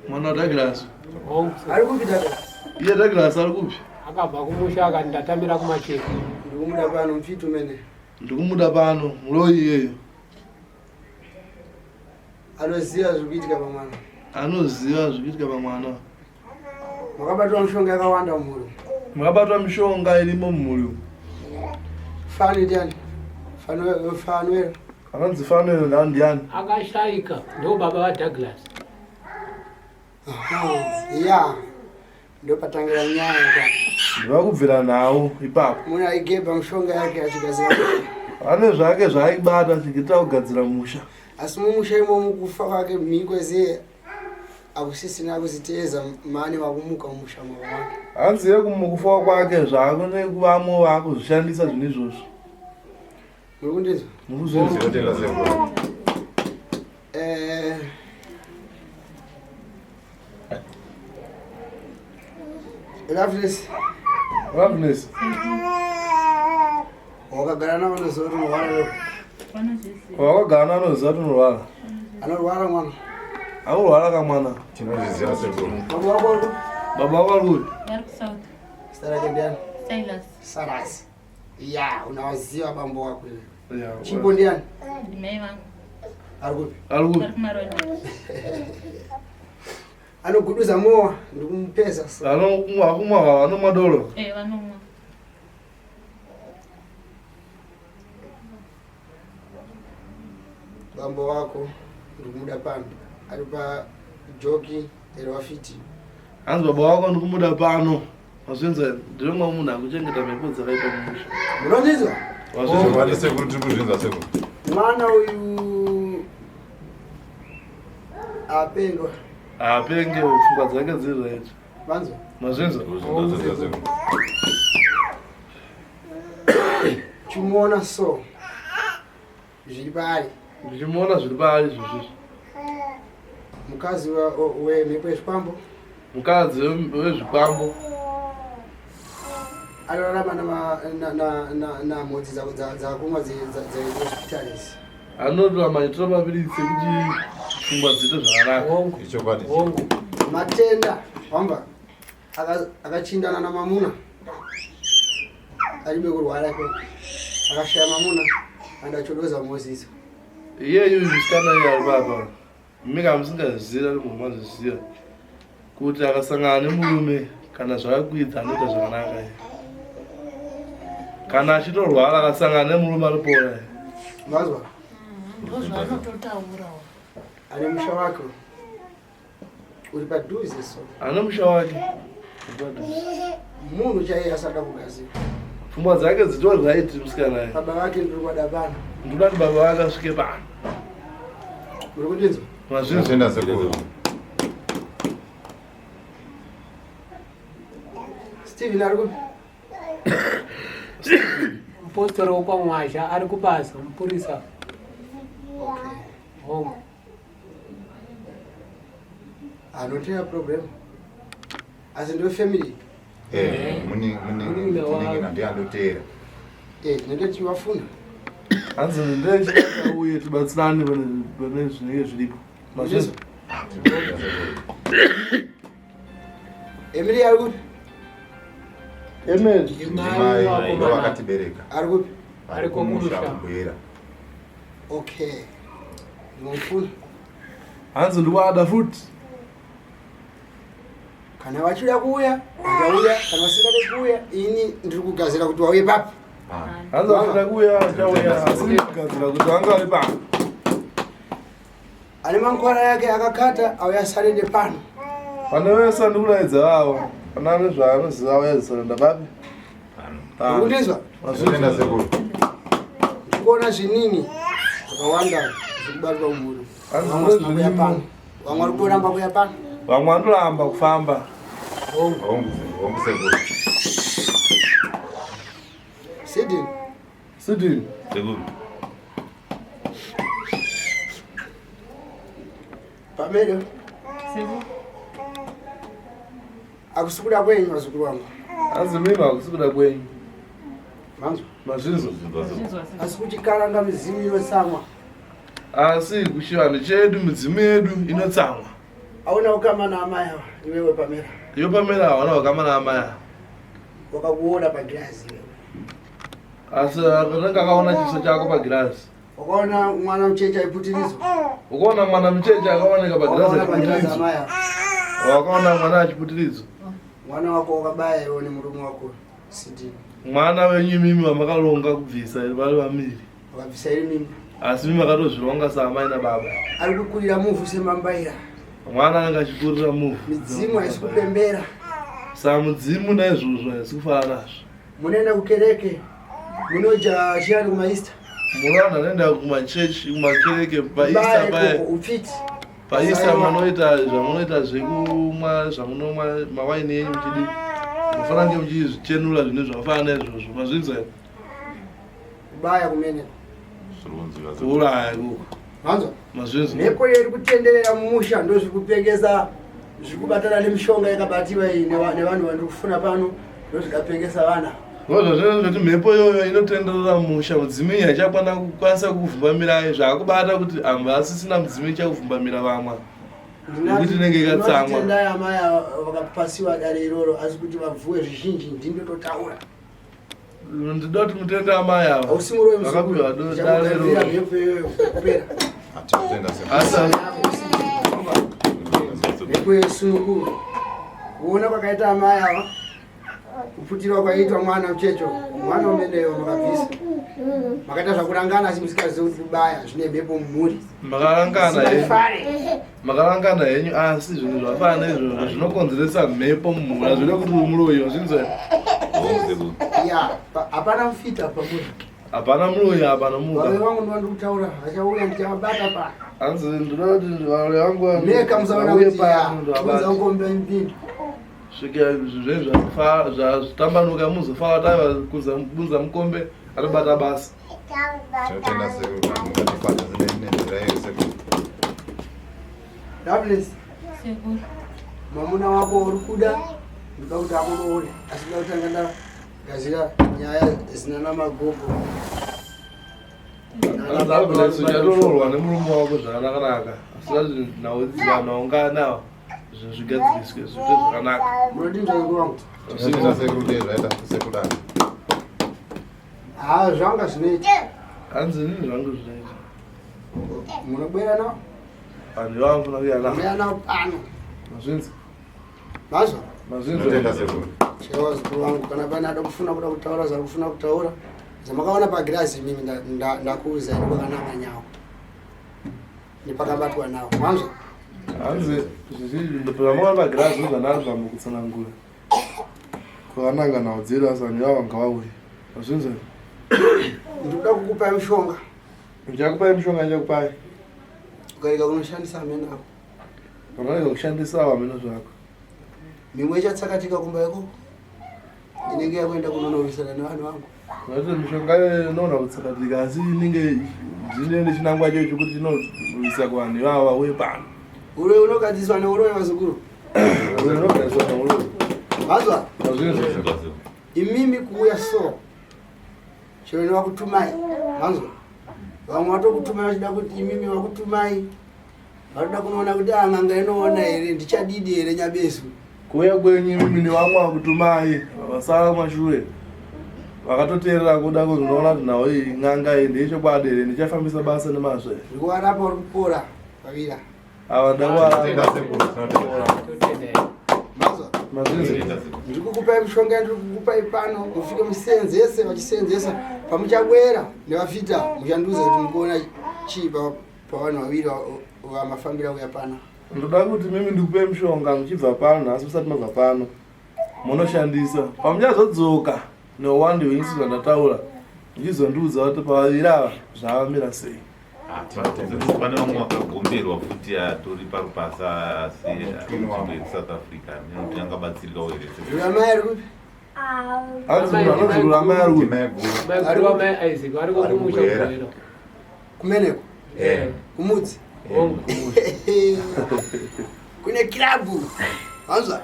S4: Mwana waDouglas.
S2: Hongu.
S1: Ari kupi Douglas?
S4: Iye Douglas ari kupi?
S2: Akabva kumusha akati ndatamira kumacheka.
S1: Ndikumuda pano mfitu mene.
S4: Ndikumuda pano muroyi iyeyo.
S1: Anoziva zviri kuitika pamwana.
S4: Anoziva zviri kuitika pamwana.
S1: Makabatwa mishonga yakawanda mumhuri.
S4: Makabatwa mishonga irimo mumhuri.
S1: Fani ndiani? Fanuel.
S4: Anonzi Fanuel ndani ndiani?
S2: Akashaika ndo baba vaDouglas.
S1: Ya. Ndopatangira nyaya ka.
S4: Ndivakubvira nhau ipapo.
S1: Munhu aigebha mishonga yake achigadzira.
S4: Ane zvake zvaaibata achiita kugadzira musha.
S1: Asi mumusha imomo kufa kwake mhiko ziye akusisina kuziteeza mane vakumuka mumusha mavo.
S4: Hanzi ye kumukufa kwake zvako nekuvamwe vakuzvishandisa zvinhu izvozvo.
S1: Muri kundinzwa?
S4: Mukuzvinzwa.
S1: Eh, Loveness.
S4: Loveness.
S1: Wakagara navo unoziva kuti unorwara iwewe.
S4: Wakagara navo unoziva kuti unorwara.
S1: Anorwara mwana.
S4: Anorwara kamwana.
S6: Tinozviziva sekuru.
S1: Baba wako ari kupi?
S4: Baba wako ari kupi?
S9: Vari kuSouth.
S1: Zita rake ndiani?
S9: Silas.
S1: Silas. Ya, unawaziva bambo wako iwewe. Chipo ndiani?
S9: Ndimai vangu.
S1: Ari kupi?
S4: Ari kupi?
S9: Vari kuMaroni.
S1: Anoguduza mowa ndikumupeza.
S4: Anomwa akumwa anomwa doro.
S9: Eh, vanomwa.
S1: Bambo wako ndikumuda pano. Ari pa joki ero wafiti.
S4: Hanzi baba wako ndikumuda pano. Mazvinzwa ndinonga munhu akuchengeta mhepo dzakaipa mumusha.
S1: Munondinzwa?
S6: Chokwadi sekuru tiri kuzvinzwa sekuru.
S1: Mwana uyu apengwa.
S4: Apenge pfungwa dzake dziri right.
S1: Vanzwa?
S4: Mazvinzwa?
S1: Chimuona so zviri paari.
S4: Ndichimuona zviri paari izvozvo.
S1: Mukadzi wemhepo yezvikwambo.
S4: Mukadzi wezvikwambo.
S1: Anorarama namhodzi dzakumwa dzehospitali idzi.
S4: Anorarama achitora mapiritsi ekuti pfungwa dziite zvakanaka.
S6: Ichokwadi.
S1: Matenda wamba akachindana namamuna aribe kurwara ko akashaya mamuna and achodoza mozizo
S4: iyeyu musikana iye ari papa mika musingaziva ari munhu mazviziva kuti akasangana nemurume kana zvakakwidza anoita zvakanaka iye kana achitorwara akasangana nemurume anopora iye
S1: mazwa
S5: ndozvaanototaurawo
S1: ane musha wake uri padhuze so
S4: ane musha wake uri padhuze
S1: munhu chaiye asada kugazira
S4: pfungwa dzake dzitori right musikana iye
S1: baba vake ndiri kwada pano
S4: ndikuda kuti baba vake asvike pano
S1: muri kundinzwa
S4: mazvinzwa
S6: sekuru
S1: Steven ari kupi
S2: Mupostori wekwaMwazha ari kubasa mupurisa.
S1: Okay.
S2: Hongu.
S1: Anoteya problem. Asi ndiwe family.
S6: Eh, muni muni munin'ina ndiye andoteera.
S1: Eh, tinenge tichivafuna.
S4: Hanzi ndechitaka uye tibatsirane pane zvinenge zviripo. Mazvinzwa?
S1: Emily ari kupi?
S4: Emily.
S6: Ndimai ndo vakatibereka.
S1: Ari kupi?
S6: Ari kumusha kuBuhera.
S1: Okay. Ndinofuna.
S4: Hanzi ndikuada futi.
S1: Kana vachida kuuya, vachauya, kana vasingade kuuya, ini ndiri kugadzira kuti vauye papi.
S4: Hanzi vachida kuuya, vachauya, asi ndiri kugadzira kuti vange vari pano.
S1: Ane mankwara yake akakata auya asarende pano.
S4: Pane vese ndikuraidza vavo. Pana ane zvaanoziva auya azosarenda papi?
S1: Pano. Urikundinzwa?
S6: Zvinoenda sekuru.
S1: Ndikuona zvinini zvakawanda zviri kubatwa mumhuri.
S4: Hanzi
S1: Vamwe vasina kuuya
S4: zvinini.
S1: pano. Vamwe vari kutoramba kuuya pano.
S4: Vamwe vanoramba kufamba.
S6: Hongu hongu sekuru.
S1: Sidney.
S4: Sidney.
S3: Sekuru.
S1: Pamelo.
S9: Sekuru.
S1: Hakusi kuda kwenyu vazukuru vangu.
S4: Hanzi mimi hakusi kuda kwenyu.
S1: Manzwa?
S4: Mazvinzwa.
S1: Asi kuti karanga midzimu inotsamwa.
S4: Asi kuchivanhu chedu midzimu yedu inotsamwa.
S1: Hauna ukama naamai ava iwewe Pamela.
S4: Iwe Pamela hauna ukama naamai ava.
S1: Wakakuona pagirazi iwewe.
S4: Asi anenge akaona chiso chako pagirazi.
S1: Wakaona mwana mucheche aiputiridzwa.
S4: Ukaona mwana mucheche akaoneka pagirazi
S1: Wakaona pagirazi
S4: achiputiridzwa.
S1: amai ava.
S4: Wakaona mwana achiputiridzwa.
S1: Mwana wako wakabaya iwe nemurume wako Sidney.
S4: Mwana wenyu imimi wamakaronga kubvisa vari vamiri.
S1: Wakabvisa iri mimba.
S4: Asi imi makatozvironga saamai nababa.
S1: Ari kukurira muvhu semambaira.
S4: Mwana anenge achikurira muvhu.
S1: Midzimu haisi kupembera.
S4: Samudzimu naizvozvo haisi kufara nazvo.
S1: Munoenda kukereke. Munoja chiyani kumaista.
S4: Munoona anoenda kumachechi kumakereke paista
S1: Baya
S4: paye.
S1: ikoko upfiti.
S4: Paista munoita zvamunoita zvekumwa zvamunomwa mawaini enyu muchidii. Munofanira kunge muchizvichenura zvinhu zvakafanana naizvozvo. Mazvinzwa here?
S1: Kubaya kumene.
S4: Kuuraya ikoko.
S1: Manzwa?
S4: Mazvinzwa.
S1: Mhepo iri kutenderera mumusha ndozviri kupengesa zviri kubatana nemishonga yakabatiwa iyi nevanhu vandiri kufuna pano ndozvikapengesa vana.
S4: Ndozvazvino zvoti mhepo iyoyo inotenderera musha mudzimu iyi haichakwana kukwanisa kuvhumbamirai zvakubata kuti amba asisina mudzimu ichakuvhumbamira vamwa nekuti inenge ikatsamwa.
S1: Ndinotendai amai ava vakapasiwa dare iroro asi kuti vabvuwe zvizhinji ndindototaura.
S4: Ndinoda kuti mutende amai ava.
S1: Hausi muroyi
S4: muzukuru. Vakapiwa dare iroro.
S1: Mhepo iyoyo kupera.
S4: Asi
S1: Mhepo yesununguro. Kuona kwakaita amai ava kuputirwa kwaiitwa mwana muchecho mwana umeneyo makabvisa makaita zvakurangana asi musikazivi kuti kubaya zvine mhepo mumhuri
S4: makarangana henyu
S1: Musingafare.
S4: makarangana henyu asi zvinhu zvafanana izvozvo zvinokonzeresa mhepo mumhuri hazvida kuti uri muroyi wazvinzwa
S1: ya hapana mufita pamuri
S4: hapana muroyi apa nomuka
S1: varoyi vangu ndova ndikutaura vachauya ndichavabata pa
S4: hanzi ndinoda kuti varoyi vangu
S1: meka musaona
S4: vauye
S1: kuti
S4: pano ndovabata
S1: unzaukombe mpindu
S4: svika zvinhu zvatambanuka muzofa taiva bunza mukombe atobata basa
S6: Tinotenda sekuru mukatifadza nenzira iyo sekuru.
S1: Loveless,
S9: Sekuru.
S1: mwamuna wako uri kuda ndoda kuti akuroore asi ndoda kutanga ndagadzira nyaya zinana magogo
S4: Loveless uchatoroorwa nemurume wako zvakanaka asi nhau vanhu vaungana zvinhu zvigadziriswe zviite zvakanaka
S1: munodinzwa sekuru wangu
S6: Tinotenda sekuru dei zvaita sekudaro.
S1: haa zvanga zvinoita
S4: hanzi inini zvangu zvinoita
S1: munobwera nao
S4: vanhu ivavo vanofanira kuuya navo
S1: muya nao pano
S4: mazvinzi
S1: mazwa
S6: Tinotenda
S4: mazvinzi
S6: sekuru.
S1: chaiwa zukuru wangu kana pane ada kufuna kuda kutaura zvari kufuna kutaura zvamakaona pagirazi imimi ndakuudzai nekwakananga nyawo nepakabatwa nawo manzwa
S4: hanzi zvamaona pagirazi ndozvandarizvambo kutsanangura kwakananga nhau dzedu asi vanhu ivavo ngavauye mazvinzi
S1: ndikuda kukupai mushonga
S4: ndichakupai mishonga ndichakupai
S1: ukarega kunoshandisa amene ako
S4: ukarega kushandisa hameno zvako
S1: mimwe ichatsakatika kumba ikoko inenge yakuenda kunonowisana nevanhu vangu
S4: Zvati mishonga iyoyo inoona kutsakatika asi inenge zvine nechinangwa chacho chekuti inorwisa kuvanhu ivava vauye pano
S1: uroyi unogadziswa neuroyi vazukuru
S4: Uroyi unogadziswa neuroyi
S1: mazwa
S4: mazvinzwa
S1: imimi kuuya so chero nevakutumai manzwa vamwe vatokutumai vachida kuti imimi vakutumai vatoda kunoona kuti ah, n'anga inoona here ndichadidi here nyabesu
S4: kuuya kwenyu imimi nevamwe vakutumai vasara kumashure vakatoteerera kuda kuzonoona kuti nhau iyi n'anga iyi ndeyechokwadi here ndichafambisa basa nemazvo here
S1: ndikuvarapa uri kupora vavira
S4: ava
S6: Tinotenda
S4: ndakuvarapa
S6: sekuru. Tinotenda.
S1: manzwa
S4: mazvinzwa
S1: ndiri kukupai mishonga yandiri kukupai pano mufike musenzese vachisenzesa pamuchabwera nevafita muchandiudza kuti mukuona chii pavanhu vaviri vamafambira uya pana
S4: ndoda kuti mimi ndikupe mushonga muchibva pano nhasi musati mabva pano munoshandisa pamuchazodzoka newandi wenyu sezvandataura muchizondiudza kuti pavaviri ava zvavamira sei
S3: Pane vamwe vakagomberwa futi atori parupasa asi nzvimbo yekuSouth Africa nekuti angabatsirikawo here sekuru.
S1: Ruramai ari kupi
S4: hanzi munhu anonzi ruramai ari kupi
S2: Maiguru wamai Isaac variko
S6: Vari
S2: kumusha
S6: kuBuhera.
S2: kuBuhera.
S1: kumeneko
S6: Eh.
S1: kumudzi
S2: Hongu.
S1: kune kirabhu vanzwa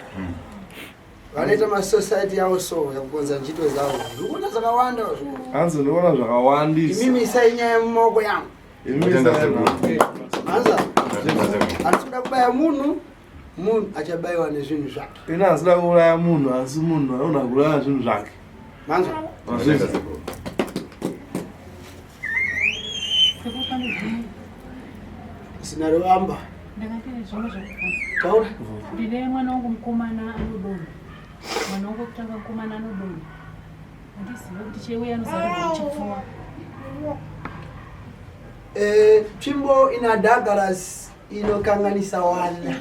S1: vanoita masociety yavo so yakukonza njito dzavo ndikuona zvakawanda
S4: hanzi ndikuona zvakawandisa
S1: imimi isai nyaya mumaoko yangu
S4: Imimi
S6: Tinotenda
S4: isai-
S6: sekuru.
S1: vanzwa
S6: Tinotenda sekuru.
S1: handisi kuda kubaya munhu munhu achabayiwa nezvinhu zvake
S4: ini handisida kuuraya munhu asi munhu anoona kuuraya zvinhu zvake
S1: manzwa
S6: Tinotenda sekuru.
S10: Sekuru pane zvimwe
S1: zina revamba
S10: ndakapira zvimwe zvekubvunza.
S1: taura
S10: Ndine mwana wangu mukomana anodonha. Mwana wangu wekutanga mukomana anodonha. Handizive kuti cheuya anozarirwa muchipfuva.
S1: Eh, tsvimbo ina Douglas inokanganisa wana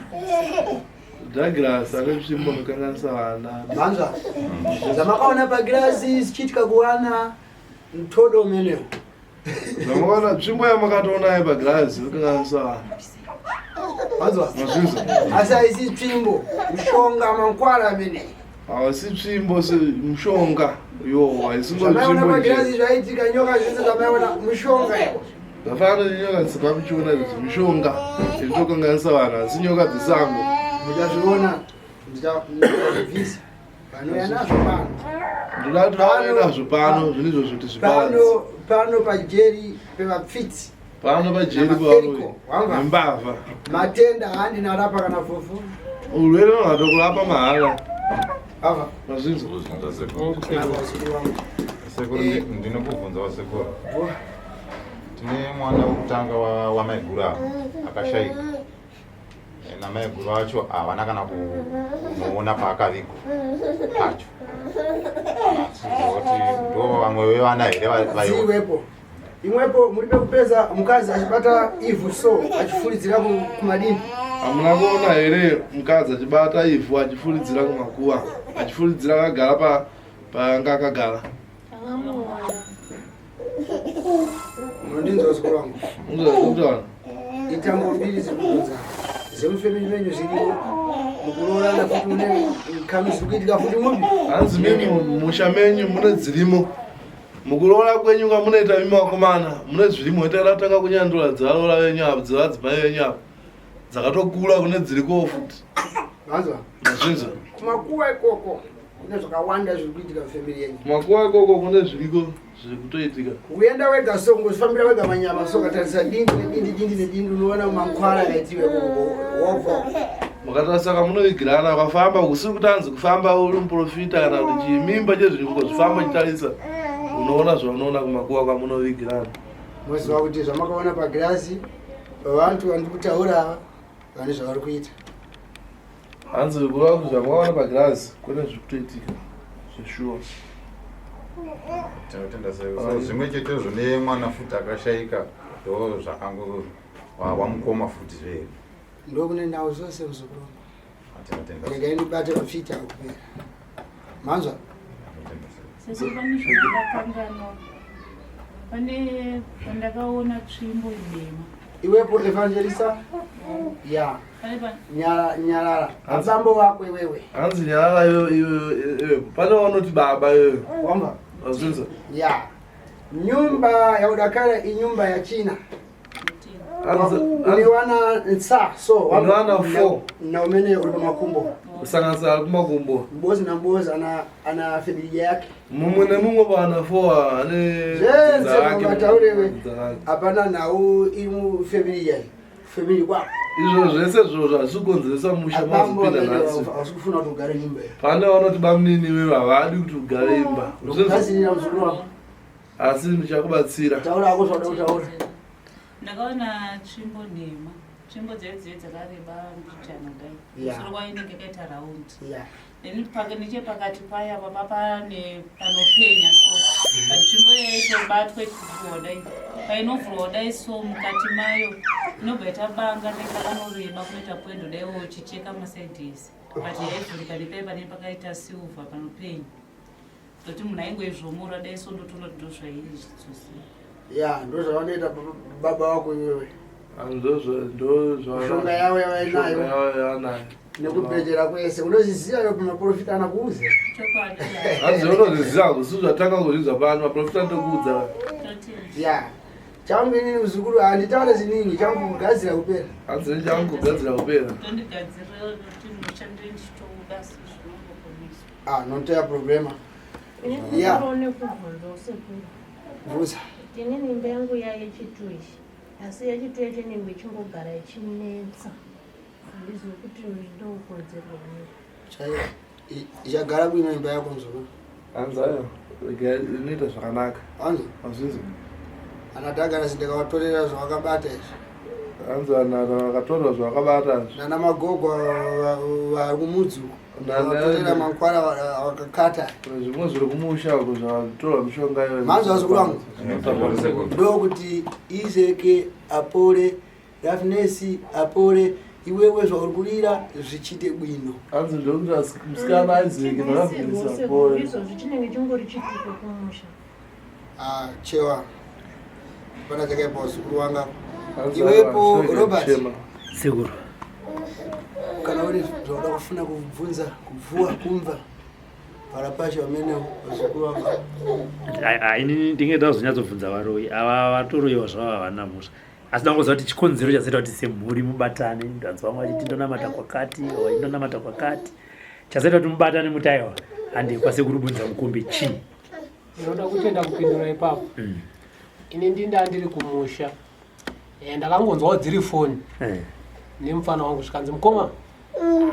S4: Douglas ane tsvimbo inokanganisa vana
S1: manzwa zvamakaona pagirazi zvichiitika kuwana mutodo umenewo
S4: zvamakaona tsvimbo yamakatoonayo pagirazi inokanganisa vana
S1: manzwa
S4: mazvinzwa
S1: asi haisi tsvimbo mushonga mankwara amene
S4: hausi tsvimbo mushonga yo haisingo
S1: zvamaiona
S4: tsvimbo nje
S1: pagirazi zvaitika nyoka zvese zvamaiona mushonga iwo
S4: zvafanana nenyoka dzisabva kuchiona idzi mishonga inotokanganisa vanhu asi nyoka dzesango
S1: muchazviona ndichazvibvisa Vanouya nazvo pano.
S4: Ndoda kuti vauye nazvo pano zvinhu izvozvo kuti zviparadze.
S1: Pano pano pajeri pevapfidzi.
S4: Pano pajeri pavaroyi nembavha.
S1: Matenda handina rapa kana fufu.
S4: Urwere vanhu mahara.
S1: Ava.
S4: Mazvinzwa.
S6: Sekuru ndinokubvunzawo sekuru. Tine mwana wekutanga wamaiguru ava akashaika. Eh, namaiguru vacho havana kana kunoona paakavigwa pacho. Kuti ndo vamwe vevana here
S1: vaiwepo. Imwepo muri pekupedza mukadzi achibata ivhu so achifuridzira kumadini.
S4: Hamuna kuona here mukadzi achibata ivhu achifuridzira kumakuva achifuridzira akagara pa paanga akagara.
S1: Unondinzwa zukuru wangu?
S4: Unondinzwa.
S1: Itambo mbiri dzekudonza. Zvemufemili menyu zvirimo. Mukuroorana futi mune kami zviri kuitika futi mupi.
S4: Hanzi mimi musha menyu mune dzirimo. Mukuroora kwenyu kwamunoita imi vakomana mune zvirimo ita ratanga kunyandura dzevaroora venyu apo dzevadzimai venyu apo dzakatokura kune dzirikowo futi.
S1: Vanzwa?
S4: Mazvinzwa.
S1: Kumakuwa ikoko kune zvakawanda zviri kuitika mufamily yenyu.
S4: Kumakuwa ikoko kune zviriko zviri kutoitika.
S1: Kuenda wega so kungozvifambira wega manyama so ukatarisa dindi nedindi dindi nedindi unoona mankwara akaitiwa ikoko wobva.
S4: Makatarisa kamunovigirana ukafamba kusiri kuti anzi kufamba uri muprofita kana kuti chii mimba chezviri kungozvifamba uchitarisa unoona zvaunoona kumakuwa kwamunovigirana.
S1: Moziva kuti zvamakaona pagirazi pavantu vandiri kutaura ava vane zvavari kuita.
S4: Hanzi kureva kuti zvamakaona pagirazi kune zviri kutoitika zveshuwa.
S6: Tinotenda sekuru. Zvimwe chetezvo nemwana futi akashaika ndo zvakango wamukoma futi zvee.
S1: Ndokune nhau zvose muzukuru wangu. Regai ndibate mafiti akupera. Manzwa?
S9: Sekuru pane zvandakakanganwa. Pane pandakaona tsvimbo idema.
S1: Iwepo evangelisa? Ya. Nyarara. Abambo wako iwewe.
S4: Hanzi nyarara iwe iwe iwe. Pane vanoti baba iwe.
S1: Wamba.
S4: Wazvinzwa?
S1: Ya. Nyumba ya udakara inyumba ya China. Une wana ntsa so
S4: Une wana four.
S1: na umene uri pamakumbo
S4: Kusanganisa ari kumakumbo.
S1: mbozi na mbozi ana ana familia yake
S4: Mumwe nemumwe paana four ane
S1: Zvenze
S4: dzinza rake.
S1: mungataure
S4: Dzinza rake.
S1: hapana nhau iri mufamily yayo family kwako
S4: Izvo zvese zviro zvazviri kukonzeresa musha
S1: abambo
S4: mazopinda
S1: amene
S4: nhasi.
S1: hausi kufuna kuti ugare nyumba iyo
S4: Pane vanoti bamunini iwewe havadi kuti ugare imba. Zvinzi-
S1: ndokugadzirira muzukuru wako
S4: Asi ndichakubatsira.
S1: Taura hako zvauda kutaura.
S9: Ndakaona tsvimbo nhema. Tsvimbo dzaive dzive dzakareba mbichana kudai.
S1: Yeah.
S9: Musoro wayo inenge yakaita round.
S1: Yeah.
S9: Then pake nechepakati paya papa pane panopenya so. But tsvimbo yaitobatwa ichivhurwa dai. Painovhurwa dai so mukati mayo inobva yaita banga rinenge rakanoreba kunoita pwendo dai uchicheka masaidhi ese. But yaivhurika nepaya pane pakaita silver panopenya. Ndoti munhu aingoizvomora dai so ndotoona kuti ndozvairi zvitsotsi.
S1: Ya, ndozvavanoita baba vako iwewe.
S4: Ah, ndozvo
S1: Mishonga yavo yavainayo.
S4: yavanayo.
S1: Nekubhejera kwese unozviziva iwe pamaprofita ana kuuze.
S9: Chokwadi.
S4: Hanzi unozviziva kusi zvatanga kuzvinzwa pano maprofita ndokuudza.
S1: Ya. Changu inini muzukuru handitaure ziningi changu kugadzira kupera.
S4: Hanzi changu kugadzira kupera.
S9: Tondigadzirira kuti ndoshandire ndichitobuda zvinongoponeswa.
S1: Ah, non te problema.
S5: Yeah. Nekubvunza usekuru.
S1: Bvunza.
S5: Tine imba yangu ya yechitu ichi. Asi yechitu yacho inenge ichingogara ichinetsa. Handizivi kuti ndokonzerwa nei.
S1: Chaiyo. Ichagara kuino imba yako mzukuru.
S4: Hanzi ayo inoita zvakanaka.
S1: Hanzi?
S4: Hazvinzi.
S1: Ana Douglas ndikavatorera zvavakabata izvi.
S4: Hanzi vanhu vakatorwa zvavakabata izvi.
S1: Nana magogo vari kumudzi uko. Vatorera mankwara vakakata.
S4: Zvimwe zviri kumusha uko zvavatorwa mishonga iyoyo.
S1: Manzwa zukuru wangu. Ndokuti Izeke apore, Daphnes apore, iwewe zvauri kurira zvichiite bwino.
S4: Hanzi ndokuti musikana Isaac naDaphnes apore.
S5: Izvozvi chinenge chingori chituko kumusha.
S1: Ah, chewa. Pana chakaipa zukuru wanga. Iwepo Robert.
S11: Sekuru.
S1: Kana uri zvauda kufuna kubvunza, kubvuwa, kumva para pacho amene vazukuru wanga.
S11: Ini ndinge ndazonyatsobvunza varoyi ava vatoroyiwa zvavo havana mhosva asi ndangoziva kuti chikonzero chazoita kuti semhuri mubatane ndanzwa vamwe vachiti ndonamata kwakati vachindonamata kwakati chazoita kuti mubatane muti aiwa Handi kwasekuru Bunza Mukombe chii?
S2: Ndinoda kutenda kupindura ipapo. Ini ndinda ndiri kumusha. Eh, ndakangonzwawo dziri foni nemufana wangu zvikanzi mukoma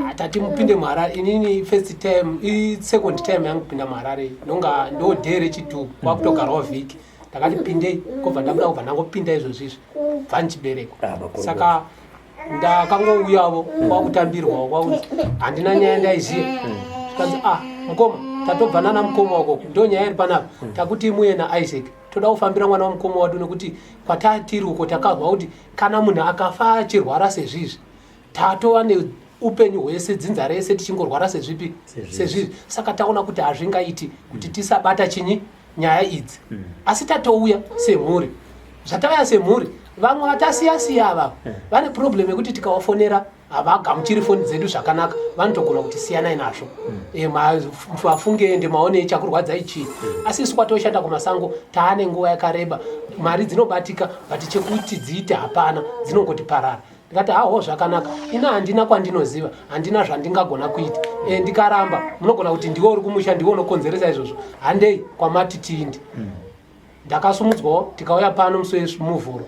S2: ah, tati mupinde muharare. Inini first time i second time yangu kupinda muharare ndonga ndo day rechitu kwakutogarwawo vhiki. Ndakati pindei kobva ndabuda kubva ndangopinda izvozvi izvi bva ndichiberekwa.
S11: Ah, makorokoto.
S2: Saka ndakangouyavo kwakutambirwawo kwakunzi handina nyaya ndaiziva. Zvikanzi ah mukoma tatobva nana mukoma wako ndo nyaya iri panapa takuti muye naIsaac toda kufambira mwana wamukoma wadu nekuti kwatatiri uko takazwa kuti kana munhu akafa achirwara sezvizvi tatova neupenyu hwese dzinza rese tichingorwara sezvipi sezvizvi saka taona kuti hazvingaiti kuti tisabata chinyi nyaya idzi. Asi tatouya semhuri, zvatauya semhuri vamwe vatasiya siya ava vane problem yekuti tikawafonera havagamuchiri foni dzedu zvakanaka, vanotogona kuti siyanai nazvo. Vafunge ende maone chakurwadzai chii. Asi isu kwatoshanda kumasango taane nguva yakareba, mari dzinobatika but chekuti dziite hapana, dzinongoti parara. Ndikati haho zvakanaka, ina handina kwandinoziva, handina zvandingagona kuita. Ndikaramba munogona kuti ndiwe uri kumusha, ndiwe unokonzeresa izvozvo, handei kwamati tiinde. Ndakasumudzwawo tikauya pano musi wemuvhuro.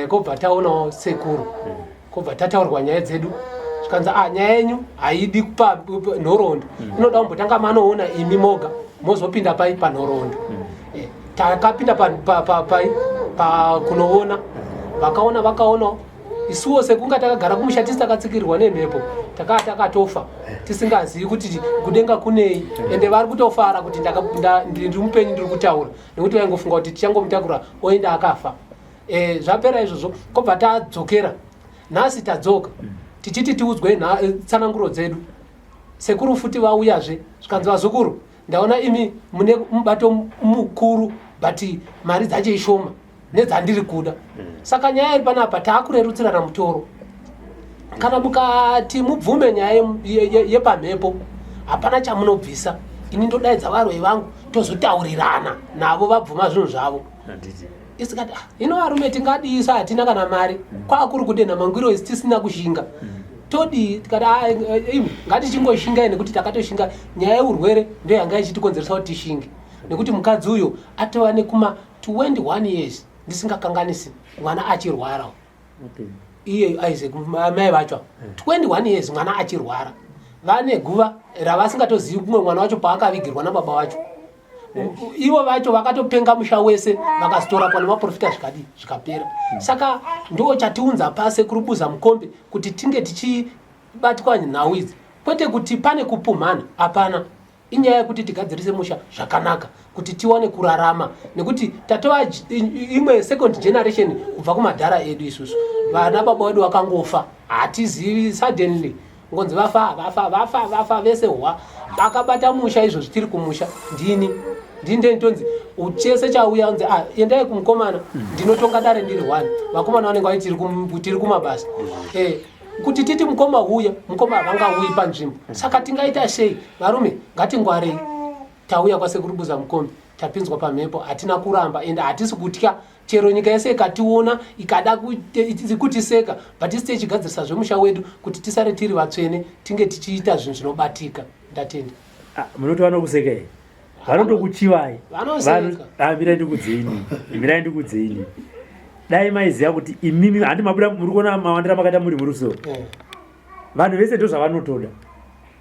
S2: Kobva taonawo sekuru, kobva tataurwa nyaya dzedu zvikanzi ah, nyaya yenyu haidi kupa nhoroondo, inoda kumbotanga manoona imi moga mozopinda pai panhoroondo. Takapinda pai pakunoona vakaona vakaonawo isuwo sekunga takagara kumusha tisi takatsikirirwa nemhepo, takaa takatofa tisingazivi kuti kudenga kunei, ende vari kutofara kuti ndiri mupenyu ndiri kutaura, nekuti vaingofunga kuti tichangomutakura oenda akafa. Zvapera izvozvo kobva tadzokera nhasi tadzoka tichiti tiudzwe tsananguro dzedu. Sekuru futi vauyazve zvikanzi vazukuru ndaona imi mune mubato mukuru but mari dzacho ishoma nedzandiri kuda. Saka nyaya iri panapa taakurerutsirana mutoro. Kana mukati mubvume nyaya yepamhepo hapana chamunobvisa, ini ndodaidza varoi vangu tozotaurirana navo vabvuma zvinhu zvavo. Isikati ah, ino varume tingadii sa hatina kana mari, kwakuri kudenha mangwiro isi tisina kushinga todii? Tikati ah, imi ngatichingoshingai nekuti takatoshinga nyaya yeurwere ndo yanga ichitikonzeresa kuti tishinge, nekuti mukadzi uyo atova nekuma 21 years ndisingakanganisi mwana achirwara. Iye Isaac mai vacho 21 years mwana achirwara, vane guva ravasingatozivi kumwe mwana wacho paakavigirwa nababa vacho. Ivo vacho vakatopenga musha wese vakazotorapwa nemaprofita zvikadii zvikapera. Saka ndo chatiunza pase kurubuza mukombe kuti tinge tichibatwa nhau idzi, kwete kuti pane kupumhana, hapana. Inyaya yekuti tigadzirise musha zvakanaka kuti tiwane kurarama, nekuti tatova imwe second generation kubva kumadhara edu isusu. Vana baba vedu vakangofa hatizivi, suddenly ngonzi vafa vafa vafa vafa vese hwa akabata musha izvozvi tiri kumusha ndini ndini ndenitonzi chese chauya unzi ah, endai kumukomana ndinotonga dare ndiri one, vakomana vanenge vaiti tiri kumabasa. Kuti titi mukoma uya mukoma havangauyi panzvimbo, saka tingaita sei varume? Ngatingwarei, tauya kwasekuru Buza Mukombe, tapinzwa pamhepo, hatina kuramba ende hatisi kutya chero nyika yese ikationa ikada kutiseka, but isi tichigadzirisa zvemusha wedu kuti tisare tiri vatsvene, tinge tichiita zvinhu zvinobatika. Ndatenda.
S11: Ah, munoti vanokuseka here? Vanotokuchivai.
S2: Vanoseka.
S11: Ah, mirai ndikudzeni, mirai ndikudzeni. Dai maiziva kuti imimi handi mabuda muri kuona mawandira makaita muri muruso. Vanhu vese ndo zvavanotoda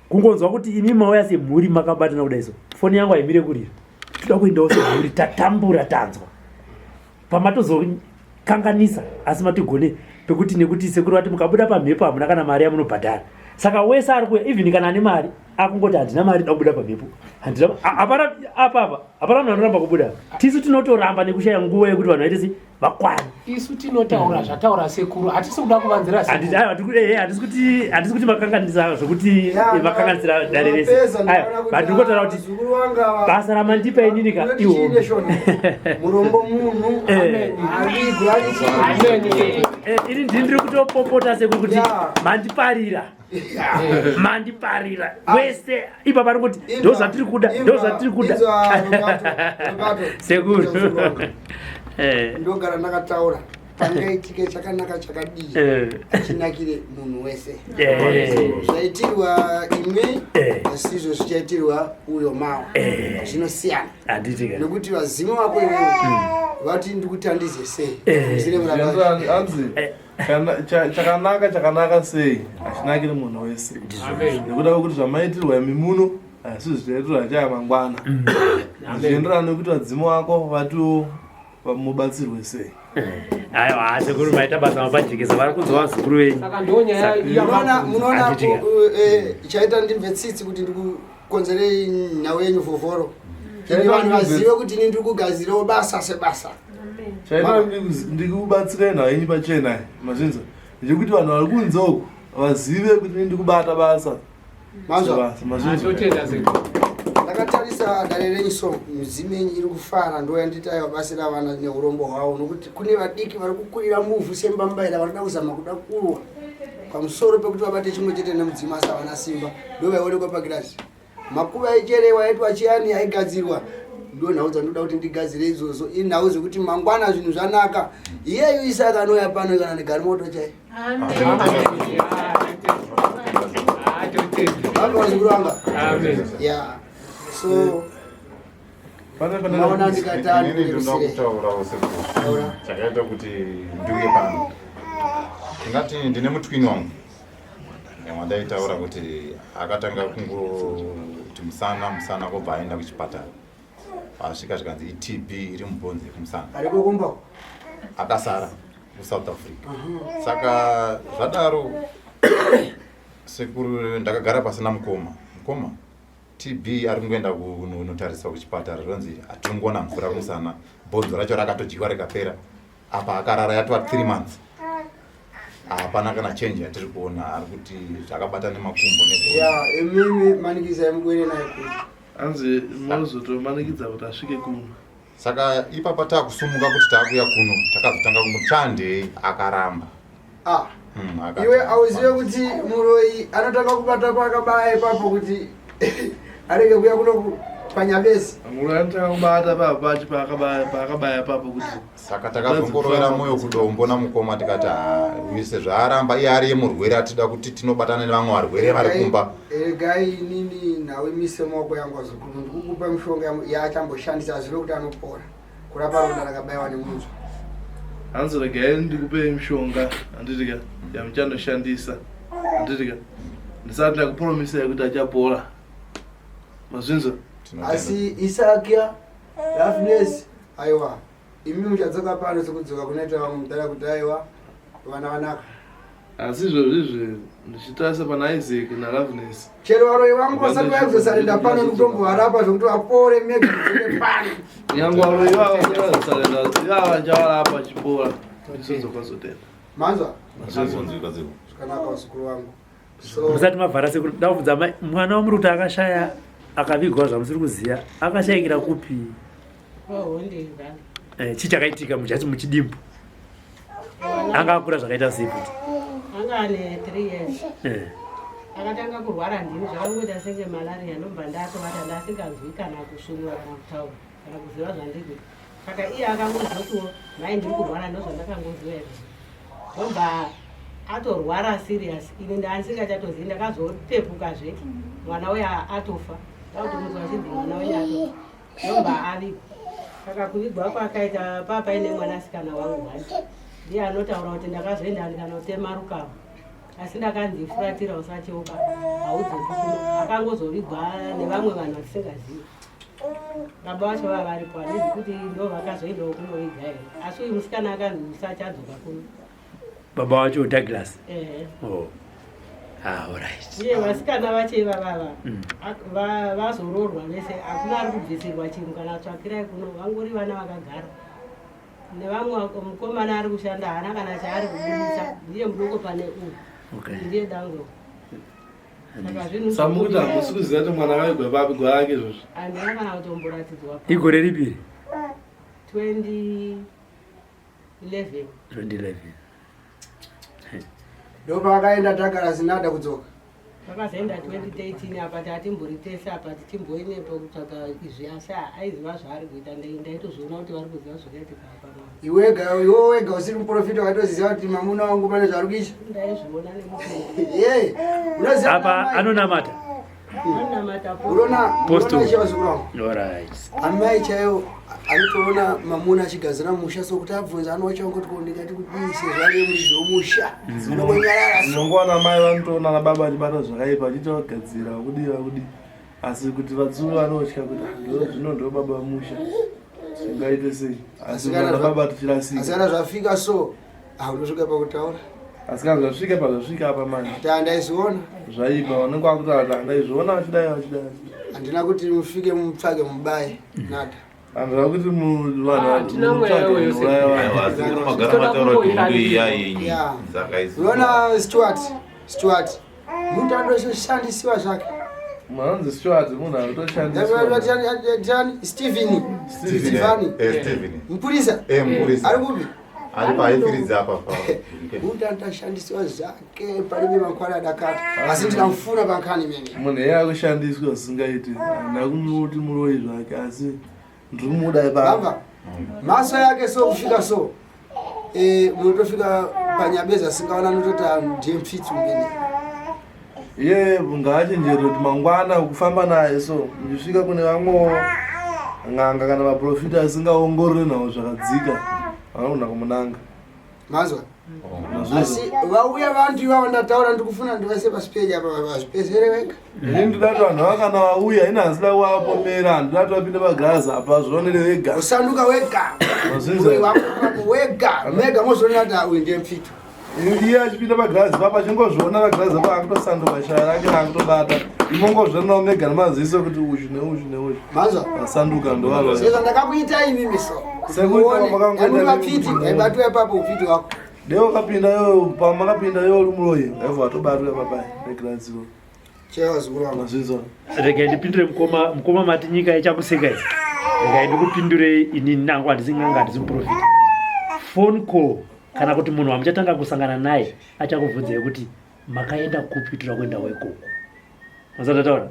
S11: kungonzwa kuti imi mauya semhuri makabatana kudai so foni yangu haimire kurira, toda kuendawo semhuri, tatambura tanzwa pamatozokanganisa, asi matigone pekuti nekuti sekuru vati mukabuda pamhepo hamuna kana mari yamunobhadhara. Saka wese ari kuya even kana ane mari akungoti handina mari da kubuda pamhepo, handina hapana apa apa hapana munhu anoramba kubuda. Tisu tinotoramba nekushaya nguva yekuti vanhu vaite sei vakwane.
S2: Isu tinotaura zvataura sekuru, hatisi kuda kuvanzira sekuru.
S11: Handisi kuti makanganisa zvokuti makanganisira dare rese,
S1: Ndinopedza,
S11: aiwa, but ndiri kutaura kuti
S1: vazukuru vanga
S11: basa ramandipa inini ka
S1: Chiine
S11: ihombe.
S1: shona murombo munhu avigwe ari
S11: Ini ndini ndiri kutopopota sekuru kuti mandiparira, mandiparira wese ipa pari kuti ndo zvatiri kuda, ndo zvatiri kuda sekuru.
S1: Ndogara ndakataura pangaitike chakanaka chakadii achinakire munhu wese. Zvaitirwa imwe. Hazvisizvo zvichaitirwa uyo mawo.
S11: Eh.
S1: Zvinosiyana.
S11: Handiti ka.
S1: Nekuti vazimu vako iwewe vati ndikutandize sei.
S11: Eh.
S1: Zire murapa.
S4: Hanzi kana- chakanaka chakanaka sei hachinakiri munhu wese. Nekuda kwekuti zvamaitirwa imi muno hazvisi zvichaitirwa chaya mangwana. Zvichienderana nekuti vadzimu vako vatiwo mubatsirwe sei.
S11: Aiwa sekuru maita basa mapajekesa vari kunzwa vazukuru venyu.
S2: Saka ndonyaya
S1: Munoona munoona
S11: Handiti ka.
S1: chaita ndimve tsitsi kuti ndikukonzerei nhau yenyu vhovhoro. Ini
S4: Chaita
S1: vanhu
S4: ndimve-
S1: vazive kuti ini ndiri kugadzirawo basa sebasa.
S4: Chaita ndikubatsirei nhau yenyu pachena mazvinzwa ndechekuti vanhu vari kunze uku vazive kuti ini ndikubata basa.
S1: Manzwa?
S4: Sebasa, mazvinzwa.
S1: Ndakatarisa dare renyu so midzimu yenyu iri kufara ndo yanditi aiwa batsira vana neurombo hwavo nokuti kune vadiki vari kukurira muvhu sembambaira vanoda kuzama kuda kurwa pamusoro pekuti vabate chimwe chete nemudzimu asi havana simba ndo vaionekwa pagirazi makuva aicherewa aitwa chiyani aigadzirwa ndo nhau dzandinoda kuti ndigadzire idzodzo inhau dzekuti mangwana zvinhu zvanaka iyeyu isaka anouya pano kana negarimoto chai vanga vazukuru vanga ya so maona ndikatani
S6: Inini ndinoda kutaurawo sekuru chakaita kuti ndiuye pano ndingati ndine mutwini wangu wandaitaura kuti akatanga kungoti musana musana kobva aenda kuchipatara asvika zvikanzi itb iri mubhonzi yekumusana
S1: ariko kumba
S6: akasara kusouth africa saka zvadaro sekuru ndakagara pasina mukoma mukoma tb ari kungoenda kunotariswa kuchipatara zvonzi hatingoona mvura kumusana bhonzo racho rakatodyiwa rikapera apa akarara yatova 3 months hapana kana change yatiri kuona ari kuti zvakabata nemakumbo nebhonzo
S1: ya imimi manikisai mubwere naye kuno
S4: Hanzi munozotomanikidza kuti asvike kuno.
S6: saka ipapa taakusumuka kuti taakuya kuno takazotanga kumuchandei akaramba
S1: ah
S6: Akati-
S1: iwe auzive kuti muroyi anotanga kubata paakabaya ipapo kuti arege kuya kuno panyabezi
S4: Muroyi anotanga kubata papo pacho paakabaya paakabaya papo kuti
S6: saka takazongorovera mwoyo kudombo namukoma tikati "Ah, uyu sezvaaramba iye ariye murwere atida kuti tinobatana nevamwe varwere vari kumba
S1: regai inini nhau imise maoko yangu azukuru ndikukupa mishonga yaachamboshandisa azive kuti anopora kurapa ronda rakabaiwa nemunzwa
S4: hanzi regai ndikupei mishonga handiti ka yamuchandoshandisa handiti ka ndisati ndakupromisai kuti achapora mazvinzwa
S1: asi isakia rafnes aiwa imi muchadzoka pano sekudzoka kunoita vamwe mudhara kuti aiwa vana vanaka
S4: asi izvozvizvi ndichitarisa pana isaac naloveness
S1: chero varoyi vangu vasati vaizosarenda pano nekutombovarapa zvekuti vapore mega mudzoke pano
S4: nyange varoyi ivava vasarenda ivava ndichavarapa achipora ndizodzoka zotenda
S1: manzwa
S6: Zvinzwa.
S1: zvakanaka vazukuru vangu so
S11: Musati mavhara sekuru ndakubvunza mai mwana wamuri kuti akashaya akavigwa zvamusiri kuziya akashayikira kupi?
S8: Honde Valley.
S11: Eh, chii chakaitika mujati muchidimbu? Anga akura zvakaita sei futi?
S8: Anga ane 3 years.
S11: Eh.
S8: Akatanga kurwara ndini zvakangoita senge malaria ndobva ndatovata ndasinganzwi kana kusvunura kana kutaura kana kuziva zvandiri kuita. Saka iye akangozotiwo mhai ndiri kurwara ndozvandakangoziva izvozvo. Ndobva atorwara serious ini ndandisingachatozivi ndakazopepukazve mwana uya atofa ndakutomudzwa achinzi mwana uya atofa ndobva avigwa. Saka kuvigwa kwakaita paa paine mwanasikana wangu wani ndiye anotaura kuti ndakazoenda ndikanotema rukava asi ndakanzi furatira usacheuka haudzoki kuno akangozovigwa nevamwe vanhu vatisingazivi baba vacho vava varipo handizi kuti ndo vakazoendawo kunoviga here asi uyu musikana akanzi usachadzoka kuno
S11: Baba wacho Douglas.
S8: ehe
S11: Oh. Ah, all right.
S8: uye vasikana vacho ivavava
S11: Mm.
S8: vazoroorwa vese hakuna ari kubvisirwa chinhu kana tsvakirai kuno vangori vana vakagara nevamwe mukomana ari kushanda haana kana chaari kubudisa ndiye mudoko pane uyu
S11: Okay.
S8: ndiye dangwe saka zvinhu
S4: samukuti hamusi kuziva kuti mwana akavigwa papi gore rake izvozvo
S8: handina kana kutomboratidzwa
S11: Igore ripi?
S8: 2011
S11: 2011.
S1: ndopaakaenda tagara zinada kudzoka
S8: takazoenda 2013 apa tatimbori tese apa tichimboinepo kutsvaga izvi asi aiziva zvaari kuita ndaitozviona kuti vari kuziva zvakaitika apa
S1: iwega iwe wega usiri muprofita waitoziva kuti mamuna wangu pane zvari kuita
S8: ndaizviona
S1: ye unoziva
S11: Apa anonamata.
S1: Amai chaiyo anotoona mamuna achigadzira musha so kuti abvunza anowacha ungoti ko ndingati kudii sezvo ari muridzi wemusha mm. unongonyarara
S4: unongowana mai vanotoona na baba achibata zvakaipa achiita vagadzira vakudii vakudii asi kuti vatsuru vanotya kuti ah, zvino ndo baba musha zvingaite sei asi kana baba tichirasika
S1: asi kana zvafika so ah, unosvika pakutaura
S4: asi kana zvasvika pazvasvika apa manje
S1: tandaizviona
S4: zvaipa vanenge vakutaura tandaizviona vachidai vachidai
S1: handina kuti mufike mutsvage mubaye nada
S4: vanhu vakuti
S1: vanhuunoona stuart stuart munhu andoshandisiwa zvake
S4: manzi stuart munhu
S1: arikutoshandiswa stephen stephen
S6: eh,
S1: mupurisa
S6: eh,
S1: ari kupi
S6: ari paaifiridza apa
S1: munhu andoshandisiwa zvake paribe makwara adakata asi ndinamufuna pankhani imene
S4: munhu iye akushandiswa zvisingaiti handina kumuti muroyi zvake asi ndiri kumuda
S1: ipapa maso yake so kusvika so eh, munotosvika panyabeza singaona anototi ah, ndiye mfitsi umene
S4: iye ngaachenjere kuti mangwana kufamba naye so muchisvika kune vamwewo n'anga kana maprofita asingaongorore nhau zvakadzika vanogona kumunanga
S1: Manzwa? Asi vauya vantu ivavo ndataura ndikufuna ndivaise paspeji apa vazvipezere vega.
S4: Ini ndinoda kuti vanhu ava kana vauya ini handisida kuvapomera handida kuti vapinde pagirazi apa zvionere vega.
S1: Usanduka wega.
S4: Mazvinzwa.
S1: Wako wega. Mega mozoona kuti ah, uyu ndiye mfito.
S4: Iye achipinda pagirazi papa achingozviona pagirazi apa akutosanduka shaya rake raakutobata. Imongozvionawo mega nemaziso kuti uyu neuyu neuyu.
S1: Manzwa?
S4: Vasanduka ndovava.
S1: Sezvo ndakakuita imimi so.
S4: Sekuita makangoita.
S1: Vapfiti, vaibatwa ipapo upfiti wako.
S4: Dai wakapinda yo pamakapinda yo uri muroyi, vaibva vatobatwa ipapai negiraziwo.
S1: Chewa zukuru wangu.
S4: Mazvinzwa.
S11: Regai ndipindure mukoma, mukoma mati nyika ichakuseka iyi. Regai ndikupindurei ini nangu handisi n'anga handisi muprofita. Phone call kana kuti munhu wamuchatanga kusangana naye achakubvunzai kuti makaenda kupi toda kuendawo ikoko. Masatataura?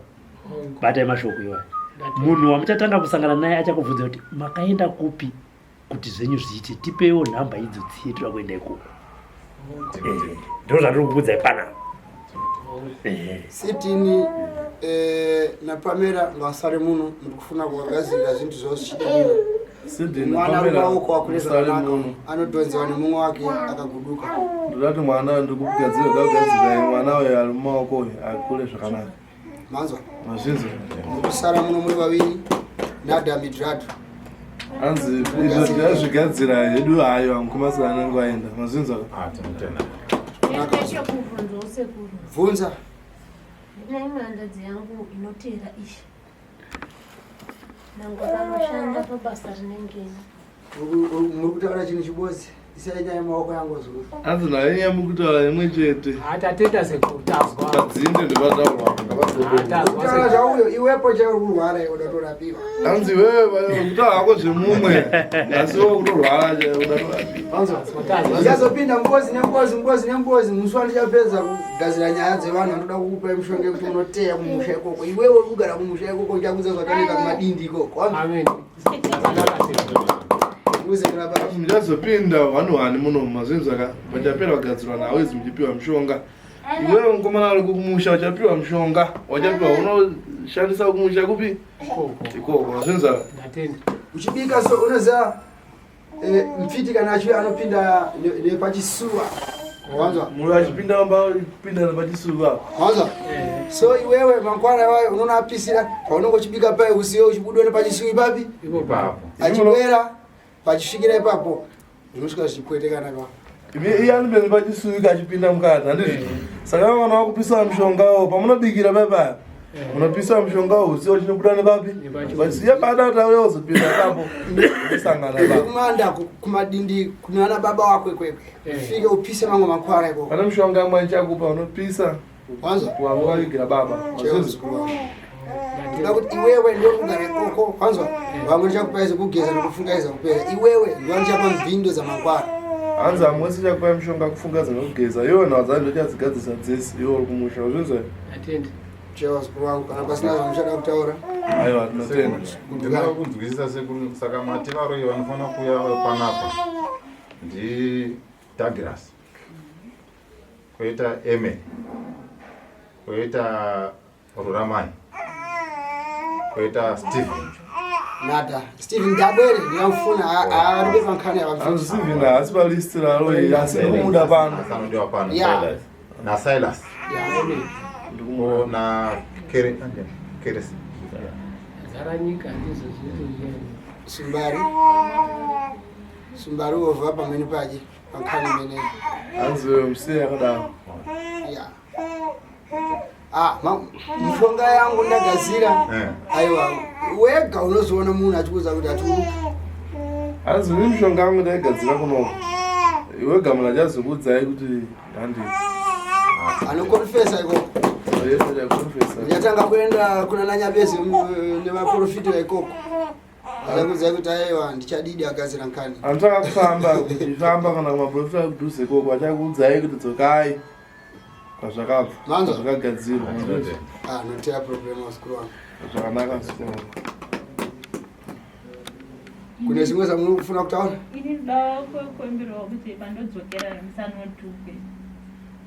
S11: Batai mashoko iwayo. Munhu wamuchatanga kusangana naye achakubvunza kuti makaenda kupi kuti zvenyu zviite, tipeiwo nhamba idzo dziye toda kuenda ikoko. Eh, ndiro zvandiri kukuudzai panapa. Eh.
S1: Sitini eh, naPamela ngasare muno ndikufuna kuvagadzirira zvinhu zvavo zvichide muno.
S4: Sidney
S1: Mwana
S4: naPamela
S1: maoko akure
S4: musare
S1: zvakanaka
S4: muno.
S1: anodhonzewa nemumwe wake akaguduka.
S4: Ndoda kuti mwana ndikugadzira ndakugadzira mwana uyo ari mumaoko uyo akure zvakanaka.
S1: Manzwa?
S4: Mazvinzwa.
S1: Mukusara muno muri vaviri naDamidrado.
S4: Hanzi izvo tinazvigadzira hedu hayo mukoma anenge aenda. Mazvinzwa?
S6: Ah, tinotenda.
S5: Chekubvunzawo sekuru.
S1: Bvunza.
S5: Ndine imwe hanzvadzi yangu inoteera ishe. Nangwe vanoshanda pabasa rinenge
S1: Muri kutaura chinhu chibodzi. Isai nyaya mumaoko yangu zuru.
S4: Hanzi nayo nyaya muri kutaura imwe chete.
S2: Ah, tatenda sekuru tazwa.
S4: Padzinde ndopataurwa.
S1: Kutaura zvauyo iwepo chaiwo uri kurwara iwe unotorapiwa.
S4: Hanzi iwewe kutaura hako zvemumwe asi iwe kutorwara chaiwo unotorapiwa.
S1: Ndichazopinda ngozi nengozi ngozi nengozi musi wandichapedza kugadzira nyaya dzevanhu vanoda kukupai mishonga yekuti unoteya kumusha ikoko. Iwewe uri kugara kumusha ikoko ndichakuudza zvakanoita kumadindi ikoko.
S2: Amen.
S4: Muchazopinda one one muno mazvinzwa ka pachapera kugadzirwa nawo idzi muchipiwa mishonga. Iwewe mukomana ari kumusha uchapiwa mushonga wachapiwa unoshandisa kumusha kupi ikoko mazvinzwa.
S2: Ndatenda.
S1: Uchibika so unoziva eh, mfiti kana achiuya anopinda nepachisuwa wanzwa
S4: munhu achipinda pinda nepachisuwa
S1: wanzwa so iwewe mangwana iwayo unoona apisira paunenge uchibika paye usiye uchibuda nepachisuwa ipapi
S6: Ipapo.
S1: achiwera pachisvikira ipapo zvinosvika zvichipwetekana pa
S4: iye anopinda nepachisuwa achipinda mukati handizvo saka vana vakupisa mushonga wo pamunobikira paya munopisa mushonga wo usiye uchinobuda nepapi pachisuwa pada kuti auye uzopinda ipapo kusangana ipapo
S1: kumanda kumadindi kunana baba wako ikwekwe ufike upise mamwe makwara ikoko
S4: pane mushonga mwe chakupa unopisa
S1: wanzwa
S4: wakavigira baba
S1: ndoda kuti iwewe ndiwe kugara ikoko wanzwa vamwe ndichakupa izi kugeza nekufunga izi kupera iwewe ndiwe ndichapa mbindo dzamakwara
S4: hanzi amwe sichakupa mishonga kufunga dzinokugeza iwe nhau dzacho ndochadzigadzisa dzese iwe uri kumusha uzvinzwa
S2: Atende.
S1: Chewa zukuru wangu kana pasina zvamuchada kutaura
S4: aiwa tinotenda
S6: Ndinoda kunzwisisa sekuru saka mati varoyi vanofanira kuuya panapa ndi Douglas koita Emily koita Ruramai koita Steven
S1: nada Steven ndabwere ndinamufuna aribe pankhani
S4: Hanzi Steven haasi palist raro asi ndikumuda pano
S6: anodiwa pano
S1: Yeah.
S6: na Silas
S4: Ndikumuda.
S6: na Kere Keresi
S2: Zaranyika ndizvo zviri
S1: Sumbari Sumbari wova pamweni paje pankhani imeneyi
S4: Hanzi musiye akadaro.
S1: Yeah. Ah, mishonga yangu ndagadzira aiwa wega unozoona munhu achikuudza kuti atiuruka
S4: Hanzi ini mishonga yangu ndaigadzira kunoko. Wega munhu achazokuudzai kuti handei.
S1: Anokonfesa ikoko.
S4: Yes, achakonfesa.
S1: Ndichatanga kuenda kuna nanyabezi nemaprofita ikoko achakuudzai kuti aiwa ndichadidi agadzira nkhani.
S4: Anotanga kufamba kuchifamba kana kumaprofita kudhuze ikoko achakuudzai kuti dzokai kwazvakabva
S1: Manzwa?
S4: kwazvakagadzirwa.
S1: Ah, noteya problem wazukuru wangu.
S4: Zvakanaka muzukuru wangu.
S1: Kune zvimwe zvamunofuna kutaura?
S12: Ini ndoda kukumbirawo kuti pandodzokera musanotuke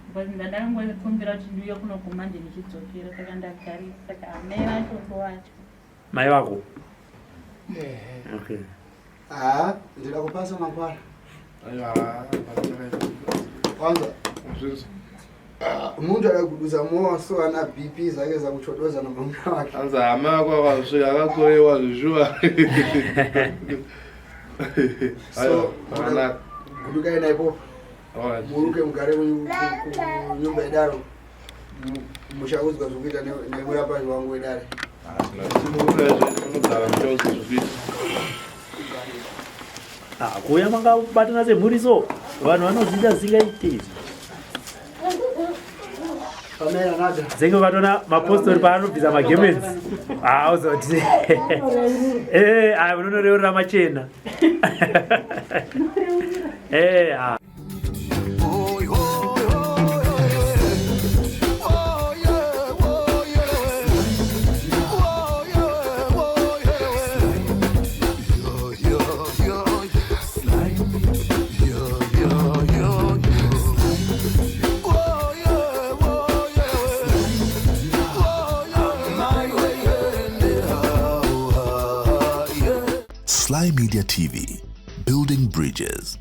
S12: because ndandangokumbira kuti ndiuye kuno kumanje ndichidzokera saka ndagarisa saka amai vacho ndovatya.
S11: Mai vako? Okay.
S1: Ah, ndinoda kupasa mangwana.
S4: Aiwa, hapana
S1: Kwanza
S4: Zvinzwa.
S1: Muntu akaguduza moso ana BP zake zakuchodoza namamuna wake.
S4: Hanzi hama yako akasvika akakorewa zvishuwa.
S1: So,
S4: Aiwa, zvakanaka.
S1: gudukai naipopo.
S4: Alright.
S1: Muruke mugare kunyumba yedaro. Muchaudzwa zvokuita nemurapazi wangu wedare.
S4: Unogara muchaudzwa zvokuita.
S11: Ah, kuuya makabatana semhuri so vanhu vanozviita zvisingaite izvi.
S1: Pamela nada.
S11: Zenge ukatoona mapostori paanobvisa magemenzi hauzoti eh, aya unonoreurira machena Eh, ah.
S13: Sly Media TV, building bridges.